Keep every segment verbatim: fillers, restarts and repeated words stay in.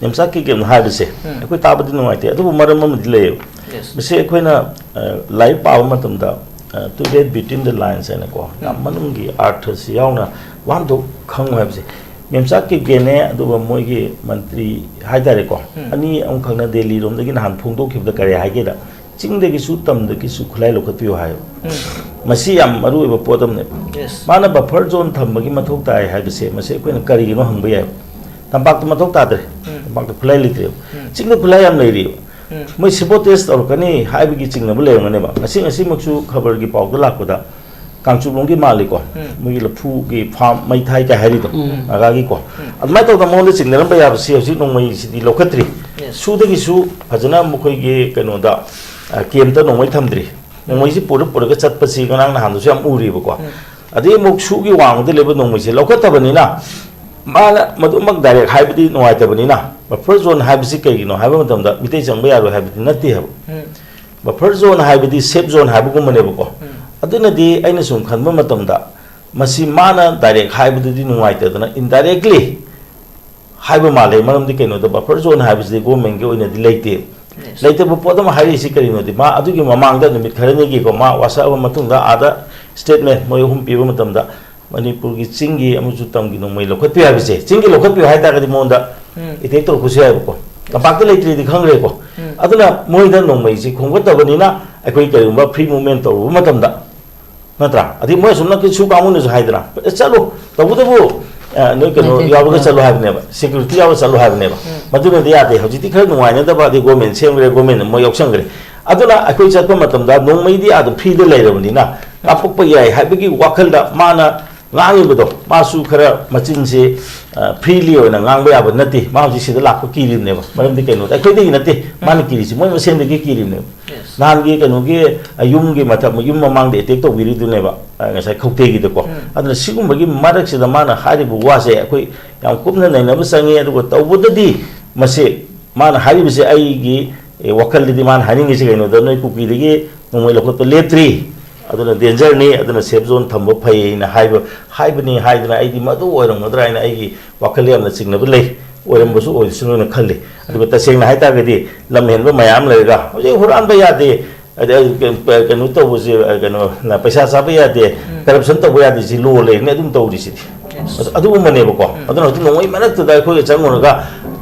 ꯃꯦꯝꯆꯥꯛꯀꯤ ꯀꯩꯅꯣ ꯍꯥꯏꯕꯁꯦ ꯑꯩꯈꯣꯏ ꯇꯥꯕꯗꯤ ꯅꯨꯡꯉꯥꯏꯇꯦ, ꯑꯗꯨꯕꯨ ꯃꯔꯝ ꯑꯃꯗꯤ ꯂꯩꯌꯦꯕ꯫ ꯃꯁꯤ ꯑꯩꯈꯣꯏꯅ, ꯑ, ꯂꯥꯏꯔꯤꯛ ꯄꯥꯕ ꯃꯇꯝꯗ, ꯑ, to read between the lines ꯍꯥꯏꯅꯀꯣ, ꯌꯥꯝ ꯃꯅꯨꯡꯒꯤ ꯑꯥꯔꯊꯁꯤ ꯌꯥꯎꯅ ꯋꯥꯍꯟꯊꯣꯛ ꯈꯪꯉꯨ ꯍꯥꯏꯕꯁꯦ꯫ ꯃꯦꯝꯆꯥꯛ ꯀꯤꯞꯒꯦꯅꯦ, ꯑꯗꯨꯒ ꯃꯣꯏꯒꯤ ꯃꯟꯇ꯭ꯔꯤ ꯍꯥꯏꯇꯥꯔꯦꯀꯣ, ꯑꯅꯤ ꯑꯃꯈꯛꯅ ꯗꯦꯜꯂꯤꯔꯣꯝꯗꯒꯤ ꯅꯍꯥꯟ ꯐꯣꯡꯗꯣꯛꯈꯤꯕꯗ ꯀꯔꯤ ꯍꯥꯏꯒꯦꯗ, "ꯆꯤꯡꯗꯒꯤꯁꯨ ꯇꯝꯗꯒꯤꯁꯨ ꯈꯨꯠꯂꯥꯏ ꯂꯧꯈꯠꯄꯤꯌꯨ" ꯍꯥꯏꯌꯦꯕ꯫ ꯃꯁꯤ ꯌꯥꯝ ꯃꯔꯨ ꯑꯣꯏꯕ ꯄꯣꯠ ꯑꯃꯅꯦꯕ꯫ ꯃꯥꯅ ꯕꯐꯔ ꯖꯣꯟ ꯊꯝꯕꯒꯤ ꯃꯊꯧ ꯇꯥꯏ ꯍꯥꯏꯕꯁꯦ, ꯃꯁꯤ ꯑꯩꯈꯣꯏꯅ ꯀꯔꯤꯒꯤꯅꯣ ꯍꯪꯕ ꯌꯥꯏ꯫ ꯇꯝꯄꯥꯛꯇ ꯃꯊꯧ ꯇꯥꯗ꯭ꯔꯦ꯫ ꯇꯝꯄꯥꯛꯇ ꯈꯨꯠꯂꯥꯏ ꯂꯩꯇ꯭ꯔꯦꯕ꯫ ꯆꯤꯡꯗ ꯈꯨꯠꯂꯥꯏ ꯌꯥꯝ ꯂꯩꯔꯤꯕ꯫ ꯃꯣꯏ ꯁꯦꯕꯣꯇꯦꯖ ꯇꯧꯔꯛꯀꯅꯤ ꯍꯥꯏꯕꯒꯤ ꯆꯤꯡꯅꯕ ꯂꯩꯔꯝꯒꯅꯦꯕ꯫ ꯉꯁꯤ, ꯉꯁꯤꯃꯛꯁꯨ ꯈꯕꯔꯒꯤ ꯄꯥꯎꯗ ꯂꯥꯛꯄꯗ ꯀꯥꯡꯆꯨꯞꯂꯣꯝꯒꯤ ꯃꯥꯜꯂꯤꯀꯣ꯫ ꯃꯣꯏꯒꯤ ꯂꯐꯨꯒꯤ ꯐꯥꯝ, ꯃꯩ ꯊꯥꯏ ꯀꯥꯏ ꯍꯥꯏꯔꯤꯗꯣ, ꯅꯥꯒꯥꯒꯤꯀꯣ꯫ ꯑꯗꯨꯃꯥꯏꯅ ꯇꯧꯗꯅ ꯃꯉꯣꯟꯗ ꯆꯤꯡꯅꯔꯝꯕ ꯌꯥꯕꯁꯤ ꯍꯧꯖꯤꯛ ꯅꯣꯡꯃꯩꯁꯤꯗꯤ ꯂꯧꯈꯠꯇ꯭ꯔꯤ꯫ ꯁꯨꯗꯒꯤꯁꯨ ꯐꯖꯅ ꯃꯈꯣꯏꯒꯤ ꯀꯩꯅꯣꯗ, ꯑ, ꯀꯦꯝꯇ ꯅꯣꯡꯃꯩ ꯊꯝꯗ꯭ꯔꯤ꯫ ꯅꯣꯡꯃꯩꯁꯤ ꯄꯨꯔ ꯄꯨꯔꯒ ꯆꯠꯄꯁꯤ ꯉꯔꯥꯡ ꯅꯍꯥꯟꯗꯁꯨ ꯌꯥꯝ ꯎꯔꯤꯕꯀꯣ꯫ ꯑꯗꯩ ꯑꯃꯨꯛ ꯁꯨꯒꯤ ꯋꯥꯡꯃꯗ ꯂꯩꯕ ꯅꯣꯡꯃꯩꯁꯦ ꯂꯧꯈꯠꯇꯕꯅꯤꯅ, ꯃꯥꯅ ꯃꯗꯨꯃꯛ ꯗꯥꯏꯔꯦꯛ ꯍꯥꯏꯕꯗꯤ ꯅꯨꯡꯉꯥꯏꯇꯕꯅꯤꯅ, ꯕꯐꯔ ꯖꯣꯟ ꯍꯥꯏꯕꯁꯤ ꯀꯩꯒꯤꯅꯣ ꯍꯥꯏꯕ ꯃꯇꯝꯗ, ꯃꯤꯇꯩ ꯆꯪꯕ ꯌꯥꯔꯣꯏ ꯍꯥꯏꯕꯗꯤ ꯅꯠꯇꯦ ꯍꯥꯏꯕ꯫ ꯕꯐꯔ ꯖꯣꯟ ꯍꯥꯏꯕꯗꯤ ꯁꯦꯐ ꯖꯣꯟ ꯍꯥꯏꯕꯒꯨꯝꯕꯅꯦꯕꯀꯣ꯫ ꯑꯗꯨꯅꯗꯤ ꯑꯩꯅ ꯁꯨꯝ ꯈꯟꯕ ꯃꯇꯝꯗ, ꯃꯁꯤ ꯃꯥꯅ ꯗꯥꯏꯔꯦꯛ ꯍꯥꯏꯕꯗꯨꯗꯤ ꯅꯨꯡꯉꯥꯏꯇꯗꯅ, ꯏꯟꯗꯥꯏꯔꯦꯛꯂꯤ ꯍꯥꯏꯕ ꯃꯥꯜꯂꯦ꯫ ꯃꯔꯝꯗꯤ ꯀꯩꯅꯣꯗ, ꯕꯐꯔ ꯖꯣꯟ ꯍꯥꯏꯕꯁꯤꯗꯤ ꯒꯣꯔꯃꯦꯟꯒꯤ ꯑꯣꯏꯅꯗꯤ ꯂꯩꯇꯦ꯫ ꯂꯩꯇꯕ ꯄꯣꯠ ꯑꯃ ꯍꯥꯏꯔꯛꯏꯁꯤ ꯀꯔꯤꯅꯣꯗꯤ, ꯃꯥ ꯑꯗꯨꯒꯤ ꯃꯃꯥꯡꯗ ꯅꯨꯃꯤꯠ ꯈꯔꯅꯤꯒꯤꯀꯣ, ꯃꯥ ꯋꯥꯁꯛꯑꯕ ꯃꯇꯨꯡꯗ ꯑꯥꯗ ꯁ꯭ꯇꯦꯠꯃꯦꯟ ꯃꯣꯏ ꯑꯍꯨꯝ ꯄꯤꯕ ꯃꯇꯝꯗ, ꯃꯅꯤꯄꯨꯔꯒꯤ ꯆꯤꯡꯒꯤ ꯑꯃꯁꯨꯡ ꯇꯝꯒꯤ ꯅꯣꯡꯃꯩ ꯂꯧꯈꯠꯄꯤꯌꯨ ꯍꯥꯏꯕꯁꯦ, ꯆꯤꯡꯒꯤ ꯂꯧꯈꯠꯄꯤꯌꯨ ꯍꯥꯏ ꯇꯥꯔꯒꯗꯤ ꯃꯉꯣꯟꯗ ꯑꯦꯇꯦꯛ ꯇꯧꯔꯛꯄꯁꯨ ꯌꯥꯏꯕꯀꯣ꯫ ꯇꯝꯄꯥꯛꯇ ꯂꯩꯇ꯭ꯔꯦꯗꯤ ꯈꯪꯈ꯭ꯔꯦꯀꯣ꯫ ꯑꯗꯨꯅ ꯃꯣꯏꯗ ꯅꯣꯡꯃꯩꯁꯤ ꯈꯣꯝꯒꯠꯇꯕꯅꯤꯅ, ꯑꯩꯈꯣꯏ ꯀꯔꯤꯒꯨꯝꯕ ꯐ꯭ꯔꯤ ꯃꯨꯚꯃꯦꯟ ꯇꯧꯔꯨꯕ ꯃꯇꯝꯗ, ꯅꯠꯇ꯭ꯔꯥ? ꯑꯗꯩ ꯃꯣꯏ ꯑꯁꯨꯝꯅ ꯁꯨ ꯀꯥꯡꯕꯨꯅꯁꯨ ꯍꯥꯏꯗꯅ, "ꯑꯦ, ꯆꯠꯂꯨ, ꯇꯧꯕꯇꯕꯨ, ꯑ, ꯅꯣꯏ ꯀꯩꯅꯣ ꯃꯩꯇꯩ ꯌꯥꯎꯔꯒ ꯎꯝ꯫ ꯆꯠꯂꯨ" ꯍꯥꯏꯕꯅꯦꯕ, ꯁꯦꯀ꯭ꯌꯨꯔꯤꯇꯤ ꯌꯥꯎꯔꯒ ꯆꯠꯂꯨ ꯍꯥꯏꯕꯅꯦꯕ꯫ ꯎꯝ꯫ ꯃꯗꯨꯅꯗꯤ ꯌꯥꯗꯦ꯫ ꯍꯧꯖꯤꯛꯇꯤ ꯈꯔ ꯅꯨꯡꯉꯥꯏꯅꯗꯕ, ꯑꯗꯩ ꯒꯣꯔꯃꯦꯟ ꯁꯦꯝꯈ꯭ꯔꯦ, ꯒꯣꯔꯃꯦꯟꯅ ꯃꯣꯏ ꯌꯥꯎꯁꯟꯈ꯭ꯔꯦ꯫ ꯑꯗꯨꯅ ꯑꯩꯈꯣꯏ ꯆꯠꯄ ꯃꯇꯝꯗ ꯅꯣꯡꯃꯩꯗꯤ ꯑꯥꯗ ꯐ꯭ꯔꯤꯗ ꯂꯩꯔꯕꯅꯤꯅ ꯀꯥꯞꯄꯛꯄ ꯌꯥꯏ ꯍꯥꯏꯕꯒꯤ ꯋꯥꯈꯜꯗ ꯃꯥꯅ ꯉꯥꯡꯉꯤꯕꯗꯣ, ꯃꯥꯁꯨ ꯈꯔ ꯃꯆꯤꯟꯁꯦ, ꯑ, ꯐ꯭ꯔꯤꯂꯤ ꯑꯣꯏꯅ ꯉꯥꯡꯕ ꯌꯥꯕ ꯅꯠꯇꯦ꯫ ꯃꯥ ꯍꯧꯖꯤꯛ ꯁꯤꯗ ꯂꯥꯛꯄ ꯀꯤꯔꯤꯕꯅꯦꯕ꯫ ꯃꯔꯝꯗꯤ ꯀꯩꯅꯣꯗ ꯑꯩꯈꯣꯏꯗꯒꯤ ꯅꯠꯇꯦ ꯃꯥꯅ ꯀꯤꯔꯤꯁꯤ, ꯃꯣꯏ ꯃꯁꯦꯟꯗꯒꯤ ꯀꯤꯔꯤꯕꯅꯦꯕ꯫ ꯅꯍꯥꯟꯒꯤ ꯀꯩꯅꯣꯒꯤ, ꯑ, ꯌꯨꯝꯒꯤ ꯃꯊꯛ, ꯌꯨꯝ ꯃꯃꯥꯡꯗ ꯑꯦꯇꯦꯛ ꯇꯧꯕꯤꯔꯤꯗꯨꯅꯦꯕ, ꯑ, ꯉꯁꯥꯏ ꯈꯧꯇꯦꯒꯤꯗꯀꯣ꯫ ꯑꯗꯨꯅ ꯁꯤꯒꯨꯝꯕꯒꯤ ꯃꯔꯛꯁꯤꯗ ꯃꯥꯅ ꯍꯥꯏꯔꯤꯕ ꯋꯥꯁꯦ ꯑꯩꯈꯣꯏ ꯌꯥꯝ ꯀꯨꯞꯅ ꯅꯩꯅꯕ ꯆꯪꯉꯤ꯫ ꯑꯗꯨꯒ ꯇꯧꯕꯗꯗꯤ ꯃꯁꯤ ꯃꯥꯅ ꯍꯥꯏꯔꯤꯕꯁꯦ, ꯑꯩꯒꯤ, ꯑꯦ, ꯋꯥꯈꯜꯗꯗꯤ ꯃꯥꯅ ꯍꯥꯏꯅꯤꯡꯉꯤꯁꯦ ꯀꯩꯅꯣꯗ, ꯅꯣꯏ ꯀꯨꯀꯤꯗꯒꯤ ꯅꯣꯡꯃꯩ ꯂꯧꯈꯠꯄ ꯂꯦꯞꯇ꯭ꯔꯤ, ꯑꯗꯨꯅ ꯗꯦꯟꯖꯔꯅꯤ, ꯑꯗꯨꯅ ꯁꯦꯐ ꯖꯣꯟ ꯊꯝꯕ ꯐꯩ ꯍꯥꯏꯅ ꯍꯥꯏꯕ, ꯍꯥꯏꯕꯅꯤ ꯍꯥꯏꯗꯅ ꯑꯩꯗꯤ ꯃꯗꯨ ꯑꯣꯏꯔꯝꯒꯗ꯭ꯔꯥ ꯍꯥꯏꯅ ꯑꯩꯒꯤ ꯋꯥꯈꯜ ꯌꯥꯝꯅ ꯆꯤꯡꯅꯕ ꯂꯩ꯫ ꯑꯣꯏꯔꯝꯕꯁꯨ ꯑꯣꯏꯁꯅꯨꯅ ꯈꯜꯂꯤ꯫ ꯑꯗꯨꯒ ꯇꯁꯦꯡꯅ ꯍꯥꯏꯇꯥꯔꯒꯗꯤ ꯂꯝ ꯍꯦꯟꯕ ꯃꯌꯥꯝ ꯂꯩꯔꯒ ꯍꯧꯖꯤꯛ ꯍꯨꯔꯥꯟꯕ ꯌꯥꯗꯦ, ꯑꯗꯩ ꯀꯩꯅꯣ ꯇꯧꯕꯁꯦ, ꯀꯩꯅꯣ, ꯄꯩꯁꯥ ꯆꯥꯕ ꯌꯥꯗꯦ, ꯀꯔꯞꯁꯟ ꯇꯧꯕ ꯌꯥꯗꯦ, ꯁꯤ ꯂꯣ ꯂꯩꯔꯅꯤ ꯑꯗꯨꯝ ꯇꯧꯔꯤꯁꯤꯗꯤ꯫ ꯑꯗꯨ- ꯑꯗꯨꯒꯨꯝꯕꯅꯦꯕꯀꯣ꯫ ꯑꯗꯨꯅ ꯍꯧꯖꯤꯛ ꯅꯣꯡꯃꯩ ꯃꯔꯛꯇꯨꯗ ꯑꯩꯈꯣꯏꯒ ꯆꯪꯉꯨꯔꯒ,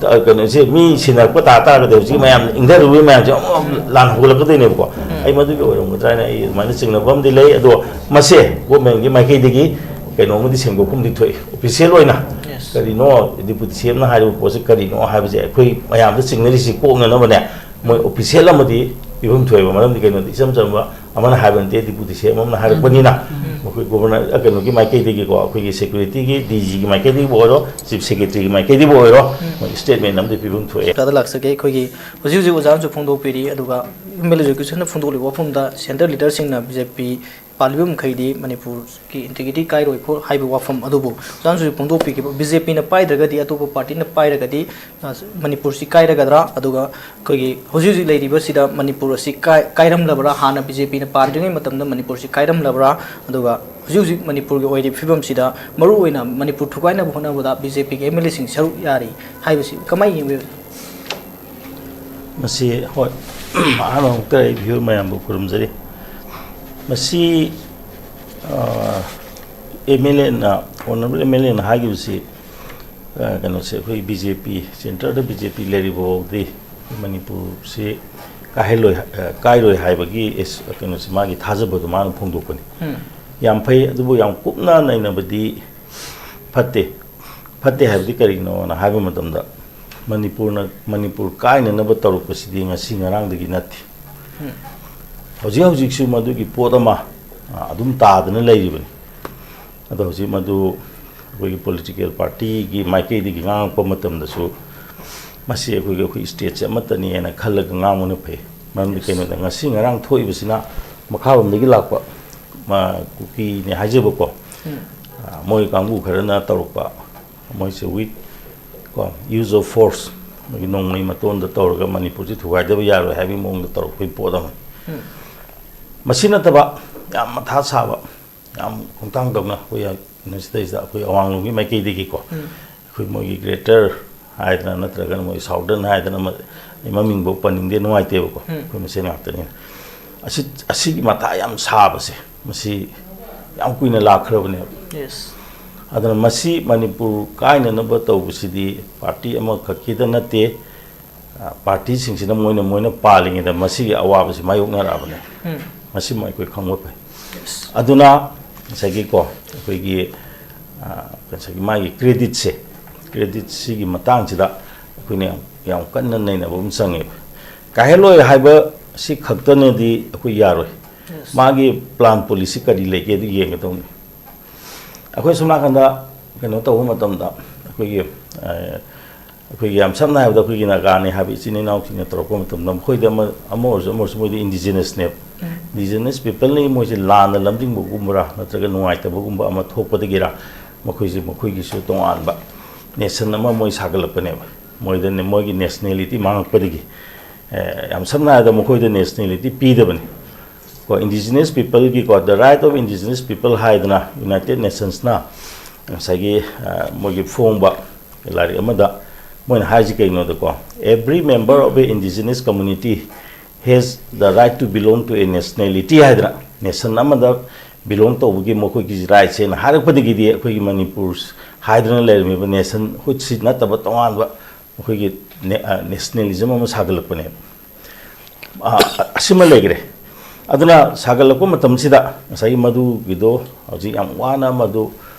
ꯑ, ꯀꯩꯅꯣꯁꯦ, ꯃꯤ ꯁꯤꯟꯅꯔꯛꯄ ꯇꯥ ꯇꯥꯔꯒꯗꯤ ꯍꯧꯖꯤꯛ ꯃꯌꯥꯝ ꯏꯪꯊꯔꯨꯕꯒꯤ ꯃꯌꯥꯝꯁꯦ ꯑꯃꯨꯛ ꯂꯥꯟ ꯍꯧꯒꯠꯂꯛꯀꯗꯣꯏꯅꯦꯕꯀꯣ꯫ ꯑꯩ ꯃꯗꯨꯒꯤ ꯑꯣꯏꯔꯝꯒꯗ꯭ꯔꯥ ꯍꯥꯏꯅ ꯑꯩ ꯑꯗꯨꯃꯥꯏꯅ ꯆꯤꯡꯅꯕ ꯑꯃꯗꯤ ꯂꯩ꯫ ꯑꯗꯣ ꯃꯁꯦ ꯒꯣꯔꯃꯦꯟꯒꯤ ꯃꯥꯏꯀꯩꯗꯒꯤ ꯀꯩꯅꯣꯝꯃꯗꯤ ꯁꯦꯡꯗꯣꯛꯐꯝꯗꯤ ꯊꯣꯛꯏ꯫ ꯑꯣꯐꯤꯁꯤꯌꯦꯜ ꯑꯣꯏꯅ ꯀꯔꯤꯅꯣ ꯗꯤꯄꯨꯇꯤ ꯁꯤ ꯑꯦꯝꯅ ꯍꯥꯏꯔꯤꯕ ꯄꯣꯠꯁꯦ ꯀꯔꯤꯅꯣ ꯍꯥꯏꯕꯁꯦ ꯑꯩꯈꯣꯏ ꯃꯌꯥꯝꯗ ꯆꯤꯡꯅꯔꯤꯁꯤ ꯀꯣꯛꯅꯅꯕꯅꯦ꯫ ꯃꯣꯏ ꯑꯣꯐꯤꯁꯤꯌꯦꯜ ꯑꯃꯗꯤ ꯄꯤꯐꯝ ꯊꯣꯛꯑꯦꯕ꯫ ꯃꯔꯝꯗꯤ ꯀꯩꯅꯣꯗꯤ ꯏꯆꯝ ꯆꯝꯕ ꯑꯃꯅ ꯍꯥꯏꯕ ꯅꯠꯇꯦ, ꯗꯤꯄꯨꯇꯤ ꯁꯤ ꯑꯦꯝ ꯑꯃꯅ ꯍꯥꯏꯔꯛꯄꯅꯤꯅ꯫ ꯃꯈꯣꯏ ꯒꯣꯕꯔꯅꯔ, ꯑ, ꯀꯩꯅꯣꯒꯤ ꯃꯥꯏꯀꯩꯗꯒꯤꯀꯣ, ꯑꯩꯈꯣꯏꯒꯤ ꯁꯦꯀ꯭ꯌꯨꯔꯤꯇꯤꯒꯤ ꯗꯤ ꯖꯤꯒꯤ ꯃꯥꯏꯀꯩꯗꯒꯤꯕꯨ ꯑꯣꯏꯔꯣ, ꯆꯤꯐ ꯁꯦꯀ꯭ꯔꯦꯇꯔꯤꯒꯤ ꯃꯥꯏꯀꯩꯗꯒꯤꯕꯨ ꯑꯣꯏꯔꯣ, ꯃꯣꯏ ꯁ꯭ꯇꯦꯠꯃꯦꯟ ꯑꯃꯗꯤ ꯄꯤꯐꯝ ꯊꯣꯛꯑꯦ꯫ ꯃꯈꯥꯗ ꯂꯥꯛꯆꯒꯦ꯫ ꯑꯩꯈꯣꯏꯒꯤ ꯍꯧꯖꯤꯛ ꯍꯧꯖꯤꯛ ꯑꯣꯖꯥꯅꯁꯨ ꯐꯣꯡꯗꯣꯛꯄꯤꯔꯤ, ꯑꯗꯨꯒ ꯑꯦꯝ ꯑꯦꯜ ꯑꯦ ꯖꯣꯏꯀꯤꯁꯟꯅ ꯐꯣꯡꯗꯣꯛꯂꯤꯕ ꯋꯥꯐꯝꯗ ꯁꯦꯟꯇ꯭ꯔꯦꯜ ꯂꯤꯗꯔꯁꯤꯡꯅ ꯕꯤ ꯖꯦ ꯄꯤ ꯄꯥꯜꯂꯤꯕ ꯃꯈꯩꯗꯤ ꯃꯅꯤꯄꯨꯔꯒꯤ ꯏꯟꯇꯤꯒ꯭ꯔꯤꯇꯤ ꯀꯥꯏꯔꯣꯏ ꯈꯣ-, ꯍꯥꯏꯕ ꯋꯥꯐꯝ ꯑꯗꯨꯕꯨ ꯑꯣꯖꯥꯅꯁꯨ ꯐꯣꯡꯗꯣꯛꯄꯤꯈꯤꯕ, ꯕꯤ ꯖꯦ ꯄꯤꯅ ꯄꯥꯏꯗ꯭ꯔꯒꯗꯤ, ꯑꯇꯣꯞꯄ ꯄꯥꯔꯇꯤꯅ ꯄꯥꯏꯔꯒꯗꯤ, ꯑ, ꯃꯅꯤꯄꯨꯔꯁꯤ ꯀꯥꯏꯔꯒꯗ꯭ꯔꯥ? ꯑꯗꯨꯒ ꯑꯩꯈꯣꯏꯒꯤ ꯍꯧꯖꯤꯛ ꯍꯧꯖꯤꯛ ꯂꯩꯔꯤꯕꯁꯤꯗ ꯃꯅꯤꯄꯨꯔ ꯑꯁꯤ ꯀꯥꯏ-, ꯀꯥꯏꯔꯝꯂꯕ꯭ꯔꯥ? ꯍꯥꯟꯅ ꯕꯤ ꯖꯦ ꯄꯤꯅ ꯄꯥꯟꯗ꯭ꯔꯤꯉꯩ ꯃꯇꯝꯗ ꯃꯅꯤꯄꯨꯔꯁꯤ ꯀꯥꯏꯔꯝꯂꯕ꯭ꯔꯥ? ꯑꯗꯨꯒ ꯍꯧꯖꯤꯛ ꯍꯧꯖꯤꯛ ꯃꯅꯤꯄꯨꯔꯒꯤ ꯑꯣꯏꯔꯤꯕ ꯐꯤꯕꯝꯁꯤꯗ, ꯃꯔꯨꯑꯣꯏꯅ ꯃꯅꯤꯄꯨꯔ ꯊꯨꯒꯥꯏꯅꯕ ꯍꯣꯠꯅꯕꯗ ꯕꯤ ꯖꯦ ꯄꯤꯒꯤ ꯑꯦꯝ ꯑꯦꯜ ꯑꯦꯁꯤꯡ ꯁꯔꯨꯛ ꯌꯥꯔꯤ ꯍꯥꯏꯕꯁꯤ ꯀꯃꯥꯏꯅ ꯌꯦꯡꯕꯤꯕꯒꯦ? ꯃꯁꯤ, ꯍꯣꯏ, ꯑꯍꯥꯟꯕ ꯑꯃꯨꯛꯇ ꯑꯩ ꯚꯤꯌꯨ ꯃꯌꯥꯝꯕꯨ ꯈꯨꯔꯨꯝꯖꯔꯤ꯫ ꯃꯁꯤ, ꯑ, ꯑꯦꯝ ꯑꯦꯜ ꯑꯦꯅ, ꯑꯣꯅꯔꯦꯕꯜ ꯑꯦꯝ ꯑꯦꯜ ꯑꯦꯅ ꯍꯥꯏꯈꯤꯕꯁꯤ, ꯑ, ꯀꯩꯅꯣꯁꯦ, ꯑꯩꯈꯣꯏ ꯕꯤ ꯖꯦ ꯄꯤ, ꯁꯦꯟꯇꯔꯗ ꯕꯤ ꯖꯦ ꯄꯤ ꯂꯩꯔꯤꯕ ꯐꯥꯎꯗꯤ ꯃꯅꯤꯄꯨꯔꯁꯤ ꯀꯥꯏꯍꯜꯂꯣꯏ, ꯑ, ꯀꯥꯏꯔꯣꯏ ꯍꯥꯏꯕꯒꯤ ꯑꯦꯁ-, ꯀꯩꯅꯣꯁꯦ, ꯃꯥꯒꯤ ꯊꯥꯖꯕꯗꯣ ꯃꯥꯅ ꯐꯣꯡꯗꯣꯛꯄꯅꯤ꯫ ꯌꯥꯝ ꯐꯩ, ꯑꯗꯨꯕꯨ ꯌꯥꯝ ꯀꯨꯞꯅ ꯅꯩꯅꯕꯗꯤ ꯐꯠꯇꯦ꯫ ꯐꯠꯇꯦ ꯍꯥꯏꯕꯗꯤ ꯀꯔꯤꯅꯣꯅ ꯍꯥꯏꯕ ꯃꯇꯝꯗ, ꯃꯅꯤꯄꯨꯔꯅ, ꯃꯅꯤꯄꯨꯔ ꯀꯥꯏꯅꯅꯕ ꯇꯧꯔꯛꯄꯁꯤꯗꯤ ꯉꯁꯤ ꯉꯔꯥꯡꯗꯒꯤ ꯅꯠꯇꯦ꯫ ꯍꯧꯖꯤꯛ ꯍꯧꯖꯤꯛꯁꯨ ꯃꯗꯨꯒꯤ ꯄꯣꯠ ꯑꯃ, ꯑ, ꯑꯗꯨꯝ ꯇꯥꯗꯅ ꯂꯩꯔꯤꯕꯅꯤ꯫ ꯑꯗꯣ ꯍꯧꯖꯤꯛ ꯃꯗꯨ ꯑꯩꯈꯣꯏꯒꯤ ꯄꯣꯂꯤꯇꯤꯀꯦꯜ ꯄꯥꯔꯇꯤꯒꯤ ꯃꯥꯏꯀꯩꯗꯒꯤ ꯉꯥꯡꯉꯛꯄ ꯃꯇꯝꯗꯁꯨ, ꯃꯁꯤ ꯑꯩꯈꯣꯏꯒꯤ, ꯑꯩꯈꯣꯏ ꯁ꯭ꯇꯦꯠꯁꯦ ꯑꯃꯠꯇꯅꯤ ꯍꯥꯏꯅ ꯈꯜꯂꯒ ꯉꯥꯡꯕꯅ ꯐꯩ꯫ ꯃꯔꯝꯗꯤ ꯀꯩꯅꯣꯗ, ꯉꯁꯤ ꯉꯔꯥꯡ ꯊꯣꯛꯏꯕꯁꯤꯅ ꯃꯈꯥꯔꯣꯝꯗꯒꯤ ꯂꯥꯛꯄ, ꯃ-, ꯀꯨꯀꯤꯅꯦ ꯍꯥꯏꯖꯕꯀꯣ, ꯑ, ꯃꯣꯏ ꯀꯥꯡꯕꯨ ꯈꯔꯅ ꯇꯧꯔꯛꯄ, ꯃꯣꯏꯁꯦ ꯋꯤꯠ ꯀꯣ, use of force, ꯃꯣꯏꯒꯤ ꯅꯣꯡꯃꯩ ꯃꯇꯣꯟꯗ ꯇꯧꯔꯒ ꯃꯅꯤꯄꯨꯔꯁꯤ ꯊꯨꯒꯥꯏꯗꯕ ꯌꯥꯔꯣꯏ ꯍꯥꯏꯕꯒꯤ ꯃꯑꯣꯡꯗ ꯇꯧꯔꯛꯄꯒꯤ ꯄꯣꯠ ꯑꯃꯅꯤ꯫ ꯃꯁꯤ ꯅꯠꯇꯕ ꯌꯥꯝ ꯃꯊꯥ ꯁꯥꯕ, ꯌꯥꯝ ꯈꯣꯡꯊꯥꯡ ꯇꯧꯅ ꯑꯩꯈꯣꯏ ꯀꯩꯅꯣꯁꯤꯗꯩꯁꯤꯗ ꯑꯩꯈꯣꯏ ꯑꯋꯥꯡꯂꯣꯝꯒꯤ ꯃꯥꯏꯀꯩꯗꯒꯤꯀꯣ, ꯑꯩꯈꯣꯏ ꯃꯣꯏꯒꯤ ꯒ꯭ꯔꯦꯇꯔ ꯍꯥꯏꯗꯅ, ꯅꯠꯇ꯭ꯔꯒꯅ ꯃꯣꯏ ꯁꯥꯎꯗꯔꯟ ꯍꯥꯏꯗꯅ ꯑꯃ, ꯑꯩ ꯃꯃꯤꯡꯐꯧ ꯄꯟꯅꯤꯡꯗꯦ, ꯅꯨꯡꯉꯥꯏꯇꯦꯕꯀꯣ, ꯑꯩꯈꯣꯏ ꯃꯁꯦꯟ ꯉꯥꯛꯇꯅꯤꯅ꯫ ꯑꯁꯤ, ꯑꯁꯤꯒꯤ ꯃꯊꯥ ꯌꯥꯝ ꯁꯥꯕꯁꯦ, ꯃꯁꯤ ꯌꯥꯝ ꯀꯨꯏꯅ ꯂꯥꯛꯈ꯭ꯔꯕꯅꯦꯕ꯫ ꯌꯦꯁ꯫ ꯑꯗꯨꯅ ꯃꯁꯤ ꯃꯅꯤꯄꯨꯔ ꯀꯥꯏꯅꯅꯕ ꯇꯧꯕꯁꯤꯗꯤ ꯄꯥꯔꯇꯤ ꯑꯃꯈꯛꯀꯤꯗ ꯅꯠꯇꯦ, ꯑ, ꯄꯥꯔꯇꯤꯁꯤꯡꯁꯤꯅ ꯃꯣꯏꯅ, ꯃꯣꯏꯅ ꯄꯥꯜꯂꯤꯉꯩꯗ ꯃꯁꯤꯒꯤ ꯑꯋꯥꯕꯁꯤ ꯃꯥꯌꯣꯛꯅꯔꯛꯑꯕꯅꯦ꯫ ꯃꯁꯤꯃ ꯑꯩꯈꯣꯏ ꯈꯪꯕ ꯐꯩ꯫ ꯑꯗꯨꯅ ꯉꯁꯥꯏꯒꯤꯀꯣ, ꯑꯩꯈꯣꯏꯒꯤ, ꯑ, ꯉꯁꯥꯏꯒꯤ ꯃꯥꯒꯤ ꯀ꯭ꯔꯦꯗꯤꯠꯁꯦ, ꯀ꯭ꯔꯦꯗꯤꯠꯁꯤꯒꯤ ꯃꯇꯥꯡꯁꯤꯗ ꯑꯩꯈꯣꯏꯅ ꯌꯥꯝ, ꯌꯥꯝ ꯀꯟꯅ ꯅꯩꯅꯕ ꯑꯃ ꯆꯪꯉꯦꯕ꯫ ꯀꯥꯏꯍꯜꯂꯣꯏ ꯍꯥꯏꯕ ꯁꯤ ꯈꯛꯇꯅꯗꯤ ꯑꯩꯈꯣꯏ ꯌꯥꯔꯣꯏ꯫ ꯃꯥꯒꯤ ꯄ꯭ꯂꯥꯟ ꯄꯣꯂꯤꯁꯤ ꯀꯔꯤ ꯂꯩꯒꯦꯗꯨ ꯌꯦꯡꯒꯗꯧꯅꯤ꯫ ꯑꯩꯈꯣꯏ ꯁꯣꯝ ꯅꯥꯀꯟꯗ ꯀꯩꯅꯣ ꯇꯧꯕ ꯃꯇꯝꯗ ꯑꯩꯈꯣꯏꯒꯤ, ꯑ, ꯑꯩꯈꯣꯏꯒꯤ ꯌꯥꯝ ꯁꯝꯅ ꯍꯥꯏꯔꯕꯗ ꯑꯩꯈꯣꯏꯒꯤ ꯅꯥꯒꯥꯅꯤ ꯍꯥꯏꯕ ꯏꯆꯤꯟ ꯏꯅꯥꯎꯁꯤꯡꯅ ꯇꯧꯔꯛꯄ ꯃꯇꯝꯗ ꯃꯈꯣꯏꯗ ꯑꯃ, ꯑꯃ ꯑꯣꯏꯔꯁꯨ ꯑꯃ ꯑꯣꯏꯔꯁꯨ ꯃꯣꯏꯗꯤ ꯏꯟꯗꯤꯖꯤꯅꯁꯅꯦꯕ꯫ ꯏꯟꯗꯤꯖꯤꯅꯁ ꯄꯤꯄꯜꯅꯤ ꯃꯣꯏꯁꯦ꯫ ꯂꯥꯟꯅ ꯂꯝꯖꯤꯡꯕꯒꯨꯝꯕꯔꯥ ꯅꯠꯇ꯭ꯔꯒ ꯅꯨꯡꯉꯥꯏꯇꯕꯒꯨꯝꯕ ꯑꯃ ꯊꯣꯛꯄꯗꯒꯤꯔꯥ ꯃꯈꯣꯏꯁꯦ, ꯃꯈꯣꯏꯒꯤꯁꯨ ꯇꯣꯉꯥꯟꯕ ꯅꯦꯁꯟ ꯑꯃ ꯃꯣꯏ ꯁꯥꯒꯠꯂꯛꯄꯅꯦꯕ꯫ ꯃꯣꯏꯗꯅꯦ, ꯃꯣꯏꯒꯤ ꯅꯦꯁꯅꯦꯂꯤꯇꯤ ꯃꯥꯡꯉꯛꯄꯗꯒꯤ, ꯑꯦ, ꯌꯥꯝ ꯁꯝꯅ ꯍꯥꯏꯔꯕꯗ ꯃꯈꯣꯏꯗ ꯅꯦꯁꯅꯦꯂꯤꯇꯤ ꯄꯤꯗꯕꯅꯤ꯫ ꯀꯣ, ꯏꯟꯗꯤꯖꯤꯅꯁ ꯄꯤꯄꯜꯒꯤꯀꯣ, The Right of Indigenous People ꯍꯥꯏꯗꯅ ꯌꯨꯅꯥꯏꯇꯦꯠ ꯅꯦꯁꯟꯁꯅ ꯉꯁꯥꯏꯒꯤ, ꯑ, ꯃꯣꯏꯒꯤ ꯐꯣꯡꯕ ꯂꯥꯏꯔꯤꯛ ꯑꯃꯗ ꯃꯣꯏꯅ ꯍꯥꯏꯔꯤꯁꯤ ꯀꯩꯅꯣꯗꯀꯣ, "Every member of a indigenous community has the right to belong to a nationality" ꯍꯥꯏꯗꯅ, ꯅꯦꯁꯟ ꯑꯃꯗ ꯕꯤꯂꯣꯡ ꯇꯧꯕꯒꯤ ꯃꯈꯣꯏꯒꯤ ꯔꯥꯏꯠꯁꯦꯅ ꯍꯥꯏꯔꯛꯄꯗꯒꯤꯗꯤ ꯑꯩꯈꯣꯏꯒꯤ ꯃꯅꯤꯄꯨꯔ ꯍꯥꯏꯗꯨꯅ ꯂꯩꯔꯝꯃꯤꯕ ꯅꯦꯁꯟꯍꯨꯠꯁꯤ ꯅꯠꯇꯕ ꯇꯣꯉꯥꯟꯕ ꯑꯩꯈꯣꯏꯒꯤ ꯅꯦ-, ꯑ, ꯅꯦꯁꯅꯦꯂꯤꯖꯝ ꯑꯃ ꯁꯥꯒꯠꯂꯛꯄꯅꯦꯕ꯫ ꯑ, ꯑꯁꯤꯃ ꯂꯩꯈ꯭ꯔꯦ꯫ ꯑꯗꯨꯅ ꯁꯥꯒꯠꯂꯛꯄ ꯃꯇꯝꯁꯤꯗ ꯉꯁꯥꯏꯒꯤ ꯃꯗꯨꯒꯤꯗꯣ ꯍꯧꯖꯤꯛ ꯌꯥꯝ ꯋꯥꯅ ꯃꯗꯨ,